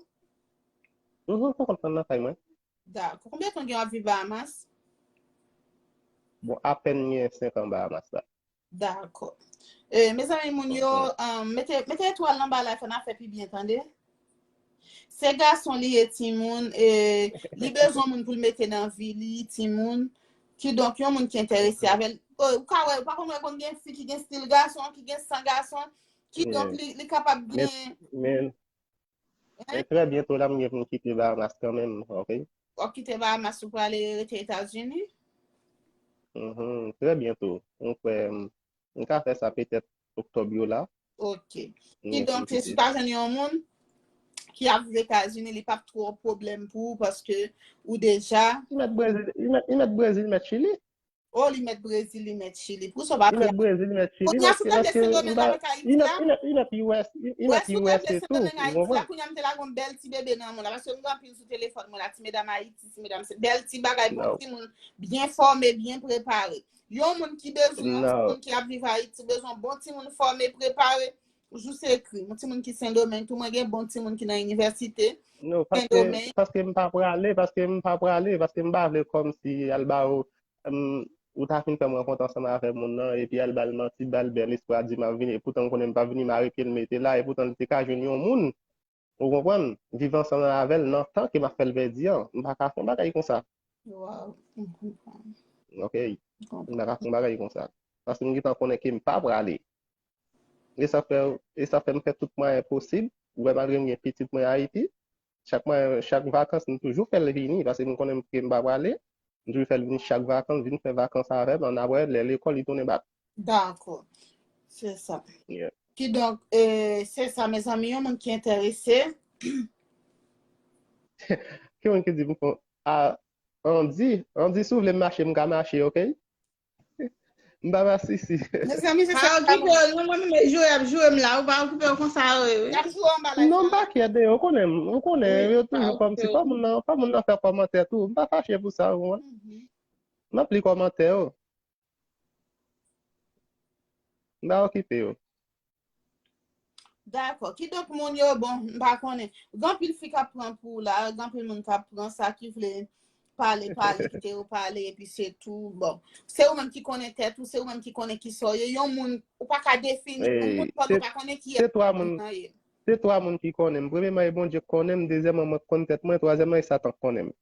Mhm, pou kont mwen nan kay mwen. Dakò. Konbyen tan gen w ap viv Bahamas? Bon, apèn gen senk an Bahamas la. Dakò. E, mezanmi, moun yo, um, mete, mete etwal anba la, fè n ap fè pi byen, tande? Se gason li ye, timoun, e, li bezwen moun pou l mete nan vi li, timoun. Kidonk, yon moun ki enterese avè l. O, ou ka wè, ou pa konn wè konn gen fi ki gen stil gason, ki gen san gason, kidonk li, li kapab gen. Men, men trè byento la, m gen pou m kite Bahamas kanmenm, ok? W ap kite Bahamas ou prale rete Etazini? Mhm, trè byento. M kwè, m, m ka fè sa petèt oktòb yo la. Ok. Kidonk, si w ta jwenn yon moun ki ap viv Etazini, li p ap twò pwoblèm pou ou paske ou deja. Li mèt Brezil, li mèt, li mèt Brezil, li mèt Chili. O, li mèt Brezil, li mèt Chili. Pou sa w pa Li mèt Brezil, li mèt Chili. Kounye a, si w ta vle Sendomeng avèk Ayiti la. Li mèt U S, li mèt U S A tou. Ou konprann? Kounye a, m te lage yon bèl ti bebe nan men w la, paske m gen anpil sou telefòn mwen la, ti medam Ayiti, ti medam, se bèl ti bagay pou timoun byen fòme, byen prepare. Yon moun ki bezwen, yon moun ki ap viv Ayiti, bezwen bon timoun fòme, prepare, jis ekri. Yon timoun ki Sendomeng, tou mwen gen bon timoun ki nan inivèsite. Non, paske, paske m pa prale, paske m pa prale, paske m pa vle kòmsi al ba yo, ou ta fin fè m rankontre ansanm avè moun nan, epi al ba l manti, ba l bèl espwa, di m ap vini, epoutan m konnen m p ap vini, mare pye l mete la, epoutan li te ka jwenn yon moun. Ou konprann? Viv ansanm avè l nan tan ke m ap fè l pèdi an. M pa ka fè yon bagay konsa. Wow, m konprann. Ok. M pa ka fè yon bagay konsa. Paske m gentan konnen ke m pa prale. E sa fè, e sa fè m fè tout mwayen posib. Ou wè, malgre m gen pitit mwen Ayiti, chak mwayen, chak vakans, m toujou fè l vini, paske m konnen ke m pa prale. M toujou fè l vini chak vakans, vin fè vakans avè m, ann apre, lè lekòl, li tounen bak. Dakò. Se sa. Yeah. Kidonk, e, se sa, mezanmi, yon moun ki enterese. Ki moun ki di m kon, a, Andy, Andy, si w vle m mache, m ka mache, oke? M pa masisi. Mezanmi, se sa. Pa okipe yo, non, mwen menm, e jwe y ap jwe m la, ou pa okipe yo konsa, yo ye, wi. Y ap jwe anba live la. Non, m pa kyè de yo, ou konnen m, ou konnen, yo toujou kòmsi, fò moun nan, fò moun nan fè kòmantè tou, m pa fache pou sa, ou konprann? M ap li kòmantè yo. M pa okipe yo. Dakò. Kidonk, moun yo, bon, m pa konnen. Gen anpil fi k ap pran pou w la, gen anpil moun k ap pran sa ki vle pale, pale, kite yo pale, epi se tou. Bon, se ou menm ki konnen tèt ou, se ou menm ki konnen kisa w ye. Yon moun, ou pa ka defini yon moun, pandan ou pa konnen kiyès moun nan ye. Se twa moun ki konnen m. Premyèman, e Bondye k konnen m. Dezyèmman, mwen k konn tèt mwen. Twazyèmman, e Satan k konnen m.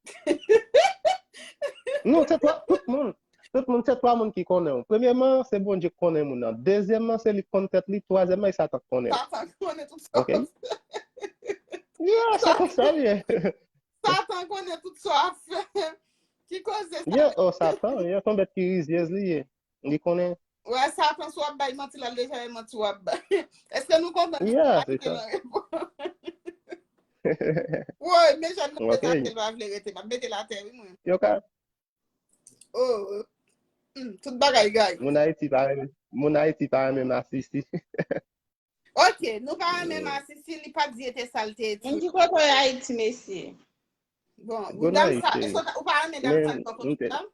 Non, se twa, tout moun. Tout moun, se twa moun ki konnen w. Premyèman, se Bondye k konnen moun nan. Dezyèmman, se li k konn tèt li. Twazyèmman, e Satan k konnen l. Satan konnen tout sa w ap fè. Yeah, se konsa l ye. Satan konnen tout sa w ap fè. Ki koze sa? Yeah, oh, Satan, yeah, se yon bèt ki rizyèz li ye. Li konnen. Wè, Satan, si w ap bay manti, l al deja e manti w ap bay. Èske nou konprann? Yeah, se sa. Woy, men jèn nan, sa ke l pa vle rete, m ap mete l atè, wi, mwen. Yo ka. Oh, hmm, tout bagay gay. Moun Ayiti pa renmen, moun Ayiti pa renmen masisi. Ok, nou pa renmen masisi, li pa di e te sa l te di. Moun ki kote w Ayiti, mesye? Bon, dam sa, èske ou pa renmen dam sa, ou pa konn dam?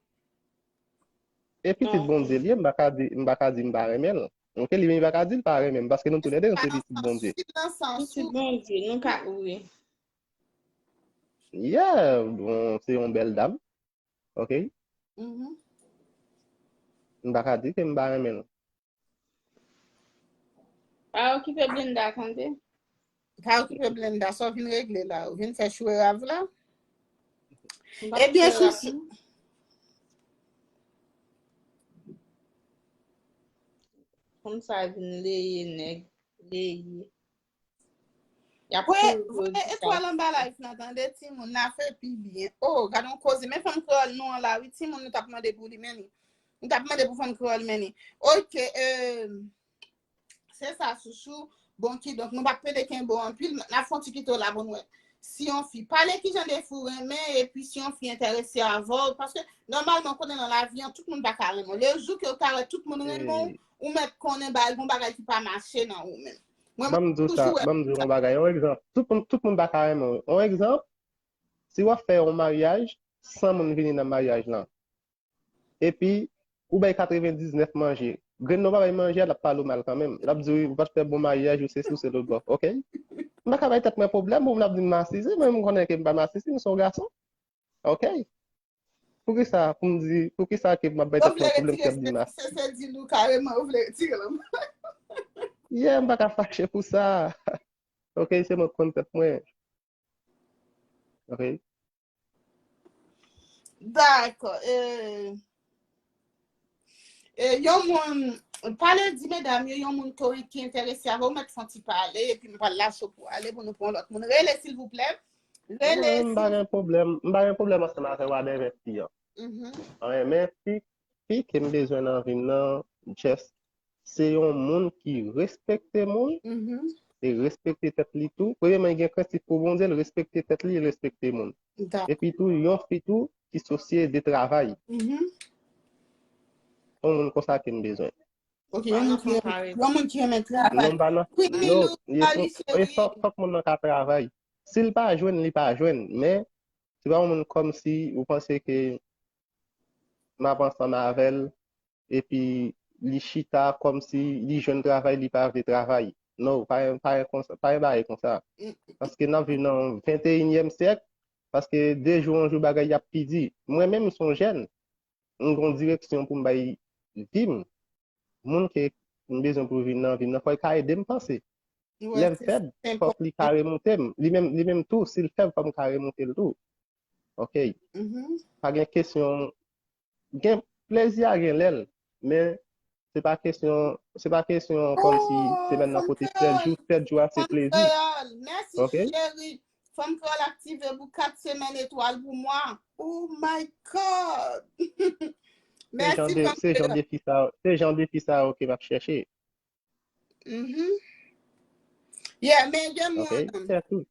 E pitit Bondye li ye, m pa ka di, m pa ka di m pa renmen l. Ok, li menm li pa ka di l pa renmen m, paske nou toulède nou se pitit Bondye. Pitit Bondye, nou ka, wi. Yeah, bon, se yon bèl dam. Ok? M pa ka di ke m pa renmen l. Pa okipe Blenda, tande. Pa okipe Blenda, sa w vin regle la? Ou vin fè chou e rav la? Ebyen, Sousou. Konn sa vin leye nèg, leye. Y ap voye etwal anba live nan, tande, timoun, n a fè pi byen. Oh, gade yon koze. Men fanm kreyòl nou an la, wi, timoun, nou t ap mande pou li, men li. Nou t ap mande pou fanm kreyòl, men li. Ok, euh, se sa, Sousou. Bon, kidonk, nou p ap pede kenbe w anpil, n ap fè yon ti kite w la pou n wè. Si yon fi, pale kijan de fi w renmen, epi si yon fi enterese avè w, paske nòmalman, konnen nan lavi an, tout moun pa ka renmen w. Le jou ke w ta wè tout moun renmen w, ou mèt konnen ba-, gon bagay ki pa mache nan ou menm. Mwen, ban m di w sa, ban m di w yon bagay, yon egzanp. Tout moun, tout moun pa ka renmen w. Yon egzanp, si w ap fè yon maryaj, san moun vini nan maryaj lan, epi ou bay katrevendiznèf manje, grenn nan w pa bay manje a, l ap pale w mal kanmenm. L ap di w, ou pa t fè bon maryaj, ou sesi, ou se lòt bò. Ok? M pa ka bay tèt mwen pwoblèm pou moun ap di m masisi, mwen, m konnen ke m pa masisi, m se yon gason. Ok? Poukisa pou m di, poukisa ke m ap bay tèt mwen pwoblèm pou m di m masisi? Se, se di nou kareman ou vle retire l anba. Yeah, m pa ka fache pou sa. Ok, se mwen k konn tèt mwen. Ok. Dakò. E, e, yon moun, pale di medam yo, yon moun ki, ki enterese avè w, mèt fè yon ti pale, epi m pral lase w pou ale, pou nou pran lòt moun. Rele, silvouplè. Rele, m pa gen pwoblèm, m pa gen pwoblèm ansanm avè w, avè fi an. An, men fi, fi ke m bezwen nan vi m nan, just se yon moun ki respekte moun, e respekte tèt li tou. Premyèman, li gen prensip pou Bondye, l respekte tèt li, l respekte moun. Epi tou, yon fi tou ki sosye de travay. Se yon moun konsa ke m bezwen. Ok, yon moun ki renmen, yon moun ki renmen travay. Non, pa nan, non, e fòk, fòk moun nan ka travay. Si l pa jwenn, li pa jwenn. Men, se pa yon moun kòmsi ou panse ke m ap ansanm avè l, epi li chita kòmsi li jwenn travay, li pa vle travay. Non, pa, pa, pa yon bagay konsa. Paske n ap viv nan venteyinyèm syèk, paske de jou an jou bagay y ap pi di. Mwen menm, m se yon jèn, m gen yon direksyon pou m bay vi m. Moun ke m bezwen pou vin nan vi m nan, fò l ka ede m panse. Lè m fèb, fòk li ka remonte m. Li menm, li menm tou, si l fèb, fò m ka remonte l tou. Ok. Pa gen kesyon, gen plezi a gen lè l, men Se pa kesyon, se pa kesyon kòmsi semèn nan pote sèt jou, sèt jou a se plezi. Mèsi cheri. Fanm kreyòl aktive pou kat semèn etwal pou mwa. Oh my God! Mèsi fanm kreyòl. Se jan de fi sa yo ke m ap chèche. Mm-hmm. Yeah, men gen moun.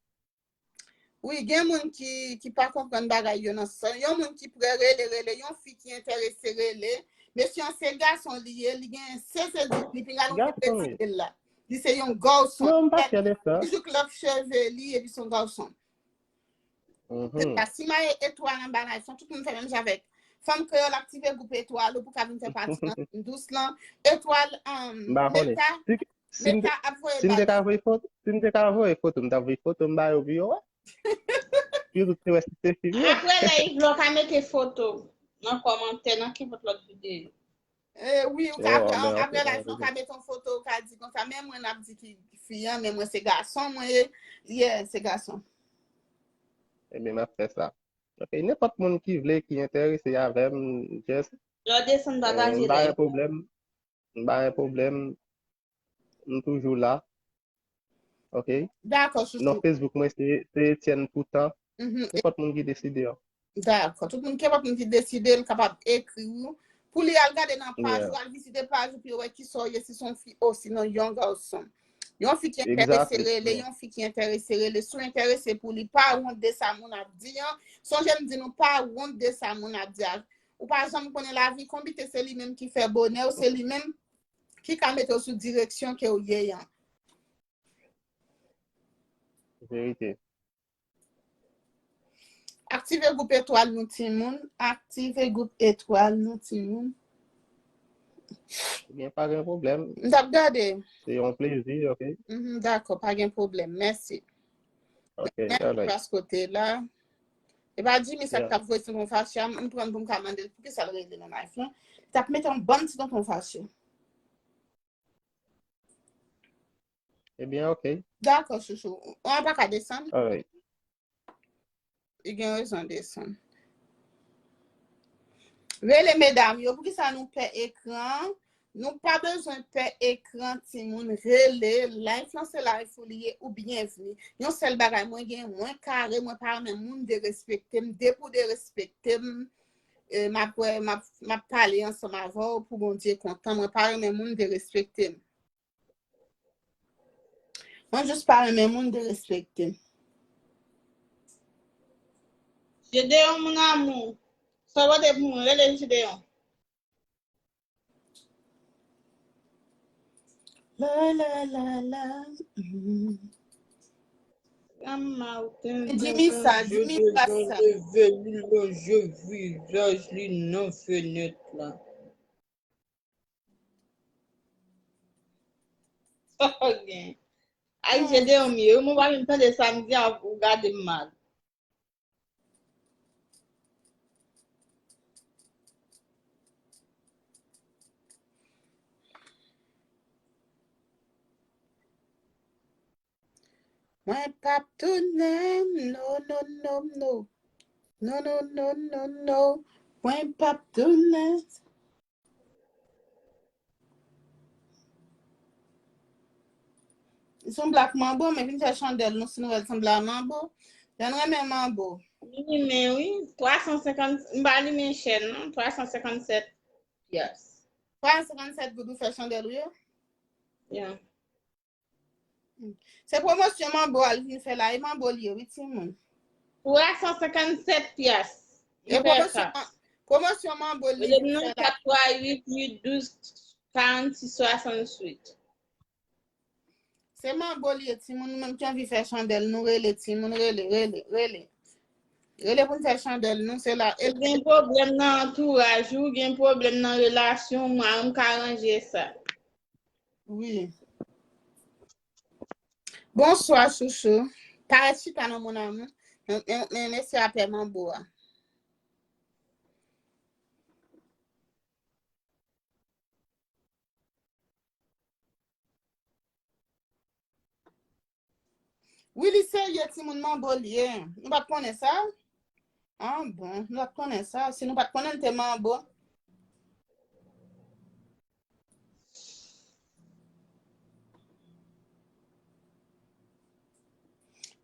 Wi, gen moun ki, ki pa konprann bagay yo nan sans. Yon moun ki prè rele, rele. Yon fi ki enterese rele. Mesye an se gason li ye, li gen sezezit, li pinga nou konprann l la. Li se yon gason. Non, m pa fyè de sa. Li jouk lòf cheve li, epi se yon gason. Se sa, si maye etwal anba live, tout moun fè menm jan avèk. Fanm kreyòl aktive gwoup etwal, ou pou ka vin fè pati nan dous lan. Etwal, um, Meta, Meta ap voye bal. Si m te ka voye foto, si m te ka voye foto, m t ap voye foto m ba yo pou yo wè. Pou yo tout te wè si se fi m ye. Apre live la, w ka mete foto nan kòmantè, nan kenpòt lòt videyo. Wi, ou ka, apre live la, ou ka mete yon foto, ou ka di konsa, men mwen ap di ki fi an, men mwen se gason mwen ye. Yeah, se gason. Ebyen, m ap fè sa. Ok, nenpòt moun ki vle, ki enterese avè m, just. Lè w desann, pataje live la. M pa gen pwoblèm. M pa gen pwoblèm. M toujou la. Ok? Dakò, chouchou. Non Facebook mwen, se, se Etienne Poutan. Nenpòt moun ki deside an. Dakò. Tout moun, kenpòt moun ki deside, l kapab ekri w. Pou li al gade nan paj ou, al vizite paj ou, pou yo wè kisa w ye, si se yon fi osinon yon gason. Yon fi ki enterese rele, yon fi ki enterese rele. Si w enterese pou li, pa wont de sa moun ap di an. Sonje m di nou, pa wont de sa moun ap di a. Ou pa janm konnen lavi konbite, se li menm ki fè bonè w, se li menm ki ka mete w sou direksyon ke w ye an. Verite. Aktive gwoup etwal nou timoun. Aktive gwoup etwal nou timoun. Ebyen, pa gen pwoblèm. M t ap gade. Se yon plezi, ok? Mhm, dakò, pa gen pwoblèm. Mèsi. Ok, mèsi paske w te la. E pa Jimmy sa k t ap voye ti tonton fache a, m pran l pou m ka mande l poukisa l rele nan live lan. Li t ap mete yon bann ti tonton fache. Ebyen, ok. Dakò, chouchou. Ou pa ka desann? Alright. Li gen rezon desann. Rele medam yo, poukisa nou pè ekran? Nou pa bezwen pè ekran, timoun. Rele, live lan se live ou li ye, ou byenvni. Yon sèl bagay mwen gen, mwen kare, mwen pa renmen moun derespekte m. Depi w derespekte m, e, m ap wè, m ap, m ap pale ansanm avè w pou Bondye kontan. Mwen pa renmen moun derespekte m. Mwen jis pa renmen moun derespekte m. Gedeon, mon amour. Sa w pote pou mwen, rele Gedeon. La, la, la, la. Jimmy sa, Jimmy sa. Vizaj li nan fenèt la. Sa w gen? Ay, Gedeon m ye wi, mwen pa menm tande sa m di a, ou gade m mal. Mwen p ap tounen, no, no, no, no. No, no, no, no, no. Mwen p ap tounen. Li se yon black manbo, men vin fè chandèl nou si nou wè l sanble a manbo. Jan n renmen manbo. Li renmen wi, twa san senkant, m pa renmen chèn non, twa san senkannsèt pyas. Twa san senkannsèt goud ou fè chandèl ou yo? Yeah. Se pwomosyon manbo a l vin fè la, e manbo l ye wi timoun. Twa san senkannsèt pyas. E pwomosyon, pwomosyon manbo l li vin fè la. Rele m nan kat twa uit uit douz karannsis swasannwit. Se manbo l ye timoun, ou menm ki anvi fè chandèl nou rele timoun, rele, rele, rele. Rele pou n fè chandèl nou, se la. Ou gen pwoblèm nan antouraj ou, gen pwoblèm nan relasyon w, mwen m ka ranje sa. Wi. Bonswa, chouchou. Parèt chita non, mon amour. Men, men, men mesye a pè manbo a. Wi, li serye, timoun, manbo l ye. Nou pa t konnen sa? Ah bon, nou pa t konnen sa. Si nou pa t konnen, l te manbo.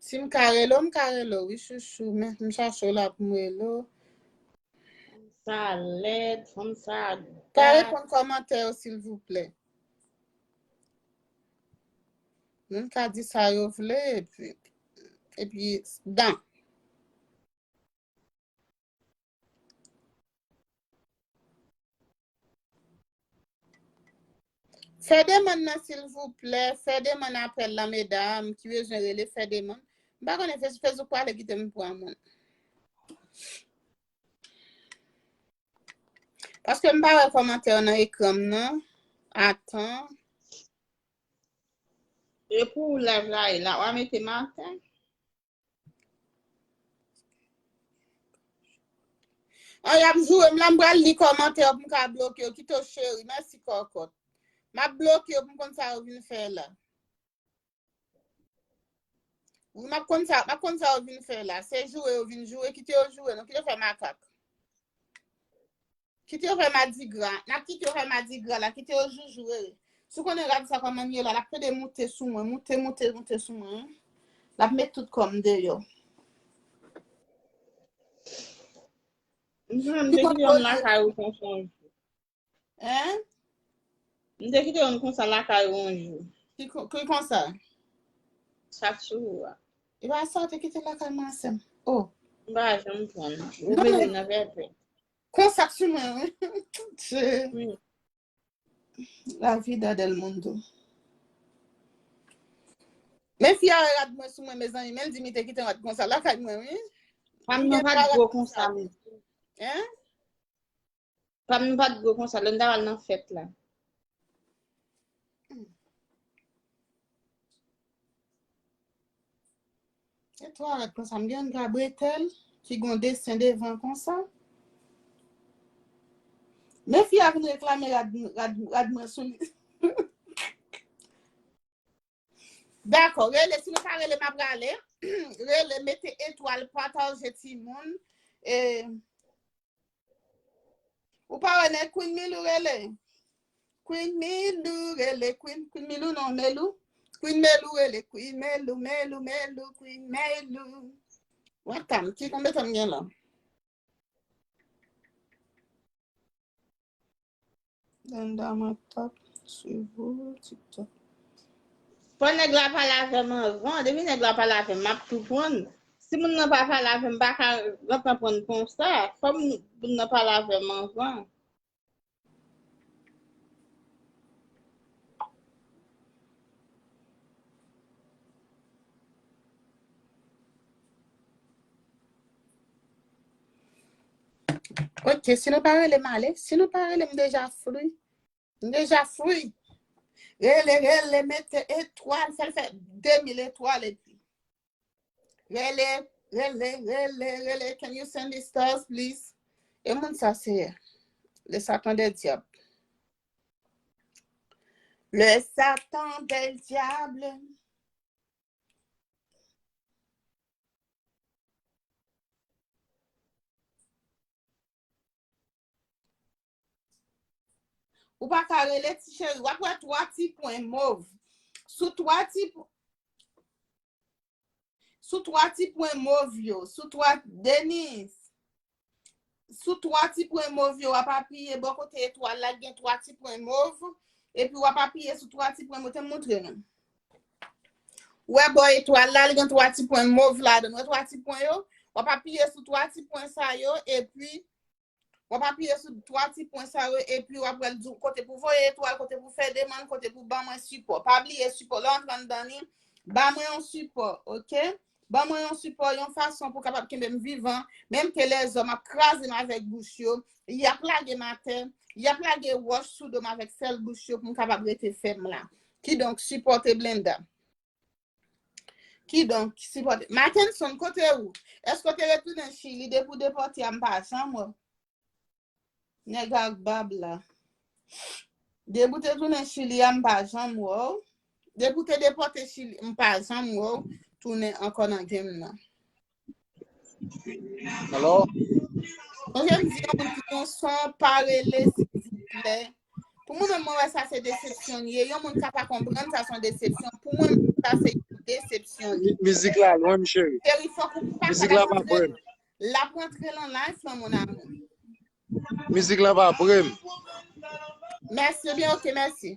Si m ka rele w, m ka rele w, wi, chouchou. Men m chache w la pou m rele w. Sa lèd, fanm sa Pa reponn kòmantè yo, silvouplè. Moun ka di sa yo vle, epi, epi, dan. Fè demann nan, silvouplè. Fè demann apèl la, medam, ki bezwen rele, fè demann. M pa konnen, Facebook pale kite m pran moun. Paske m pa wè kòmantè yo nan ekran m nan. Atan. E pou live la, e la, w a mete maten. An, y ap joure m la, m pral li kòmantè yo pou m ka bloke yo. Kite w, cheri. Mèsi, kòkòt. M ap bloke yo pou m konn sa yo vin fè la. Wi, m ap konn sa, m ap konn sa yo vin fè la. Se joure yo vin joure, kite yo joure, non, kite yo fè makak. Kite yo fè madigra. N ap kite yo fè madigra la, kite yo joujoure. Si w konnen rad sa kòman l ye la, l ap plede moute sou mwen, moute, moute, moute sou mwen, wi. L ap met tout kò m deyò. M te kite yon lakay ou konsa yon jou. Hein? M te kite yon konsa lakay ou yon jou. Ki, ki konsa? Sa t sou ou a. E pa sa w te kite lakay mwen, sè m. Oh. M pa janm pran. Ou mete nan vètè. Konsa k sou mwen, wi. Che. La vida del mundo. Men fi a wè rad mwen sou mwen, mezanmi, men l di m li te kite yon rad konsa lakay mwen, wi. Pa m nan pa t gwo konsa, men. Hein? Pa m pa t gwo konsa, lè m t ap al nan fèt la. E twa rad konsa, m gen yon gwo bretèl ki gon desen devan konsa. Men fi a vin reklame rad, rad, rad mwen sou li. Dakò, rele, si nou pa rele, m ap rale. Rele, mete etwal, pataje timoun. E, ou pa wè nèg Queen Milou rele? Queen Milou rele, Queen, Queen Milou non, Melou. Queen Melou rele, Queen Melou, Melou, Melou, Queen Melou. Wè tanm, ki konbyen tan m gen la? Linda, mwen t ap swiv ou TikTok. Fò nèg la pale avè m anvan. Depi nèg la pale avè m, m ap tou pran. Si moun nan pa pale avè m, m pa ka rantre pran konsa. Fò moun nan pale avè m anvan. Ok, si nou pa rele m ale, si nou pa rele m deja free. M deja free. Rele, rele, mete etwal, fè l fè de mil etwal epi. Rele, rele, rele, rele. Can you send the stars, please? E moun sa se le Satan de dyab. Le Satan del diable. Ou pa ka rele ti cheri. W ap wè twa ti pwen mov. Sou twa ti pwen. Sou twa ti pwen mov yo, sou twa, Denise, sou twa ti pwen mov yo, w ap apiye bò kote etwal la, gen twa ti pwen mov, epi w ap apiye sou twa ti pwen mov, te m montre nou. Ou wè bò etwal la, li gen twa ti pwen mov ladan l. Ou wè twa ti pwen yo? W ap apiye sou twa ti pwen sa yo, epi W ap apiye sou twa ti pwen sa yo, epi w ap wè l di w kote pou voye etwal, kote pou fè demann, kote pou ban mwen sipò. Pa bliye sipò. Lè w antre anndan li, ba mwen yon sipò, oke? Ban mwen yon sipò, yon fason pou w kapab kenbe m vivan, menm ke lèzòm ap kraze m avèk bouch yo, y ap lage m atè, y ap lage wòch sou do m avèk sèl bouch yo pou m kapab rete fèm la. Kidonk, sipòte Blenda. Kidonk, sipòte. Mackenson, kote ou? Èske w te retounen Chili? Depi w depòte a, m pa janm wè w. Nèg ak bab la. Depi w te tounen Chili a, m pa janm wè w. Depi w te depòte Chili, m pa janm wè w tounen ankò nan game nan. Hello? Ok, m di yon moun ki gen son, pa rele, silvouplè. Pou mwen menm, mwen wè sa se desepsyon l ye. Yon moun ka pa konprann sa se yon desepsyon. Pou mwen, sa se yon desepsyon. mi- mizik la lwen, m cheri. Cheri, fòk ou pa Mizik la pa pre m. L ap rantre nan live lan, mon amour. Mizik la pa pre m. Mèsi, ebyen, ok, mèsi.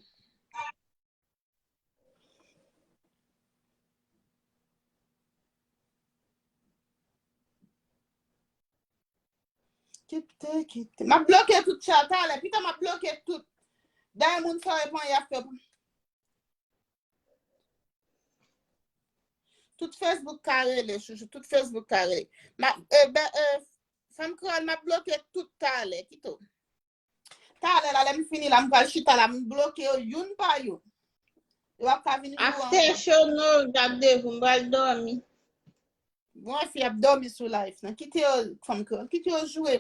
Kite, kite. M ap bloke tout chat talè. Pita, m ap bloke tout. Dayè moun sa yo pran y ap fè. Tout Facebook ka rele, chouchou. Tout Facebook ka rele. M ap, e, ben, e, fanm kreyòl, m ap bloke tout talè. Kite w. Talè la, lè m fini la, m pral chita la, m bloke yo youn pa youn. Yo ap ka vin jou ankò. After show, no, j ap devou, m pral dòmi. Bon, fi ap dòmi sou live nan. Kite yo, fanm kreyòl, kite yo jwe.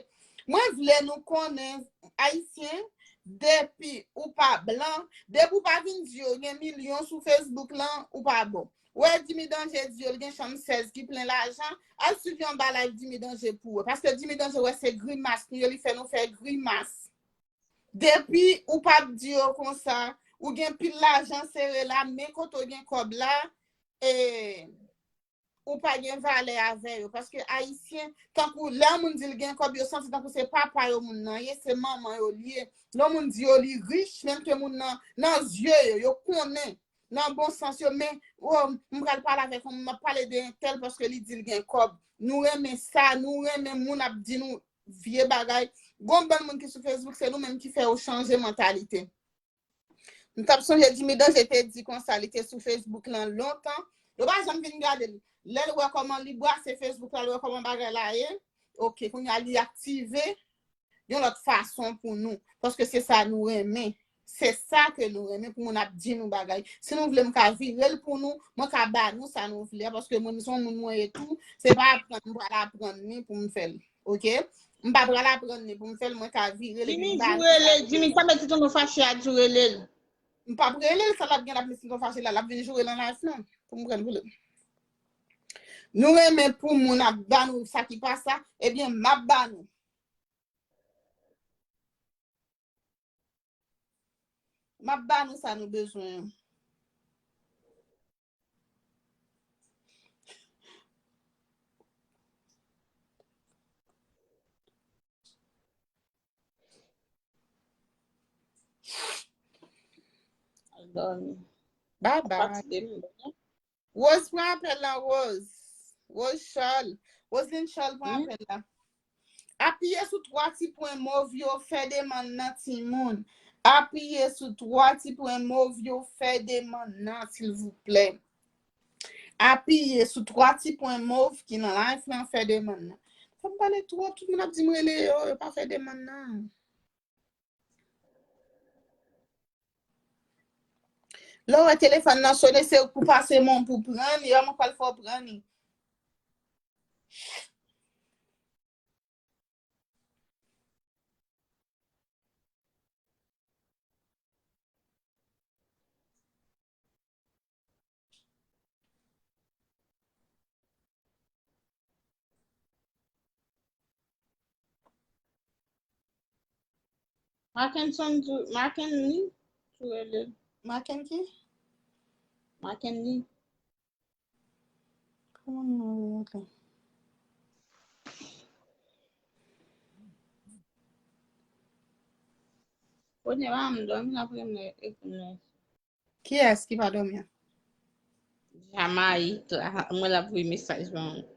Mwen vle nou konnen, Ayisyen, depi ou pa blan, depi ou pa vin di yo gen milyon sou Facebook lan, ou pa bon. Ou wè Jimmy Danje di yo l gen chanm sèz ki plen lajan, al swiv yon ba live Jimmy Danje pou wè. Paske Jimmy Danje wè se grimas nou yo, li fè nou fè grimas. Depi ou pa di yo konsa, ou gen pil lajan sere la, men kote w gen kòb la, e ou pa gen valè avè yo. Paske Ayisyen, tankou lè yon moun di l gen kòb, yo santi tankou se papa yo moun nan ye, se manman yo l ye. Lè yon moun di yo li rich, menm ke moun nan, nan zye yo, yo konnen, nan bon sans yo, men, oh, m pral pale avèk yon moun, m ap pale de entèl paske li di l gen kòb. Nou renmen sa, nou renmen moun ap di nou vye bagay. Gon bann moun ki sou Facebook, se nou menm ki fè yo chanje mantalite. M t ap sonje Jimmy Danje te di konsa, li te sou Facebook lan lontan. Yo pa janm vin gade l. Lè l wè kòman li brase Facebook la, l wè kòman bagay la ye. Ok, kounye a li aktive yon lòt fason pou nou. Paske se sa nou renmen. Se sa ke nou renmen pou moun ap di nou bagay. Si nou vle m ka vire l pou nou, mwen ka ba nou sa nou vle a, paske mwen se yon moun mwen ye tou, se pa aprann m pral aprann li pou m fè l. Ok? M pa pral aprann li pou m fè l, mwen ka vire l epi Jimmy, m ba di w rele, Jimmy, sa mèt ti tonton fache a, di w rele l. M p ap rele l, sa l ap gen l ap met tonton fache la, l ap vin joure nan live lan pou m pran l pou li. Nou renmen pou moun ap ba nou sa ki pa sa, ebyen m ap ba nou. M ap ba nou sa nou bezwen an. Al dòmi. Bye bye. Fatige m. Rose pran apèl la, Rose. Rose Charles. Roseline Charles pran Hmm? Apèl la. Apiye sou twa ti pwen mov yo, fè demann nan timoun. Apiye sou twa ti pwen mov yo, fè demann nan, silvouplè. Apiye sou twa ti pwen mov ki nan live lan, fè demann nan. Fò m pale twòp, tout moun ap di m rele yo, yo pa fè demann nan. Lè w wè telefòn nan sone, se pou pase men w pou pran li, yo mwen pral fè w pran li. Mackenson, di- Mackenly, tou rele. Maken ki? Mackenly. Kòman m rele l? Kounye a m dòmi, l ap rele epi mwen. Kiyès ki pa dòmi an? Jamaik la, mwen l ap voye mesaj ban mwen.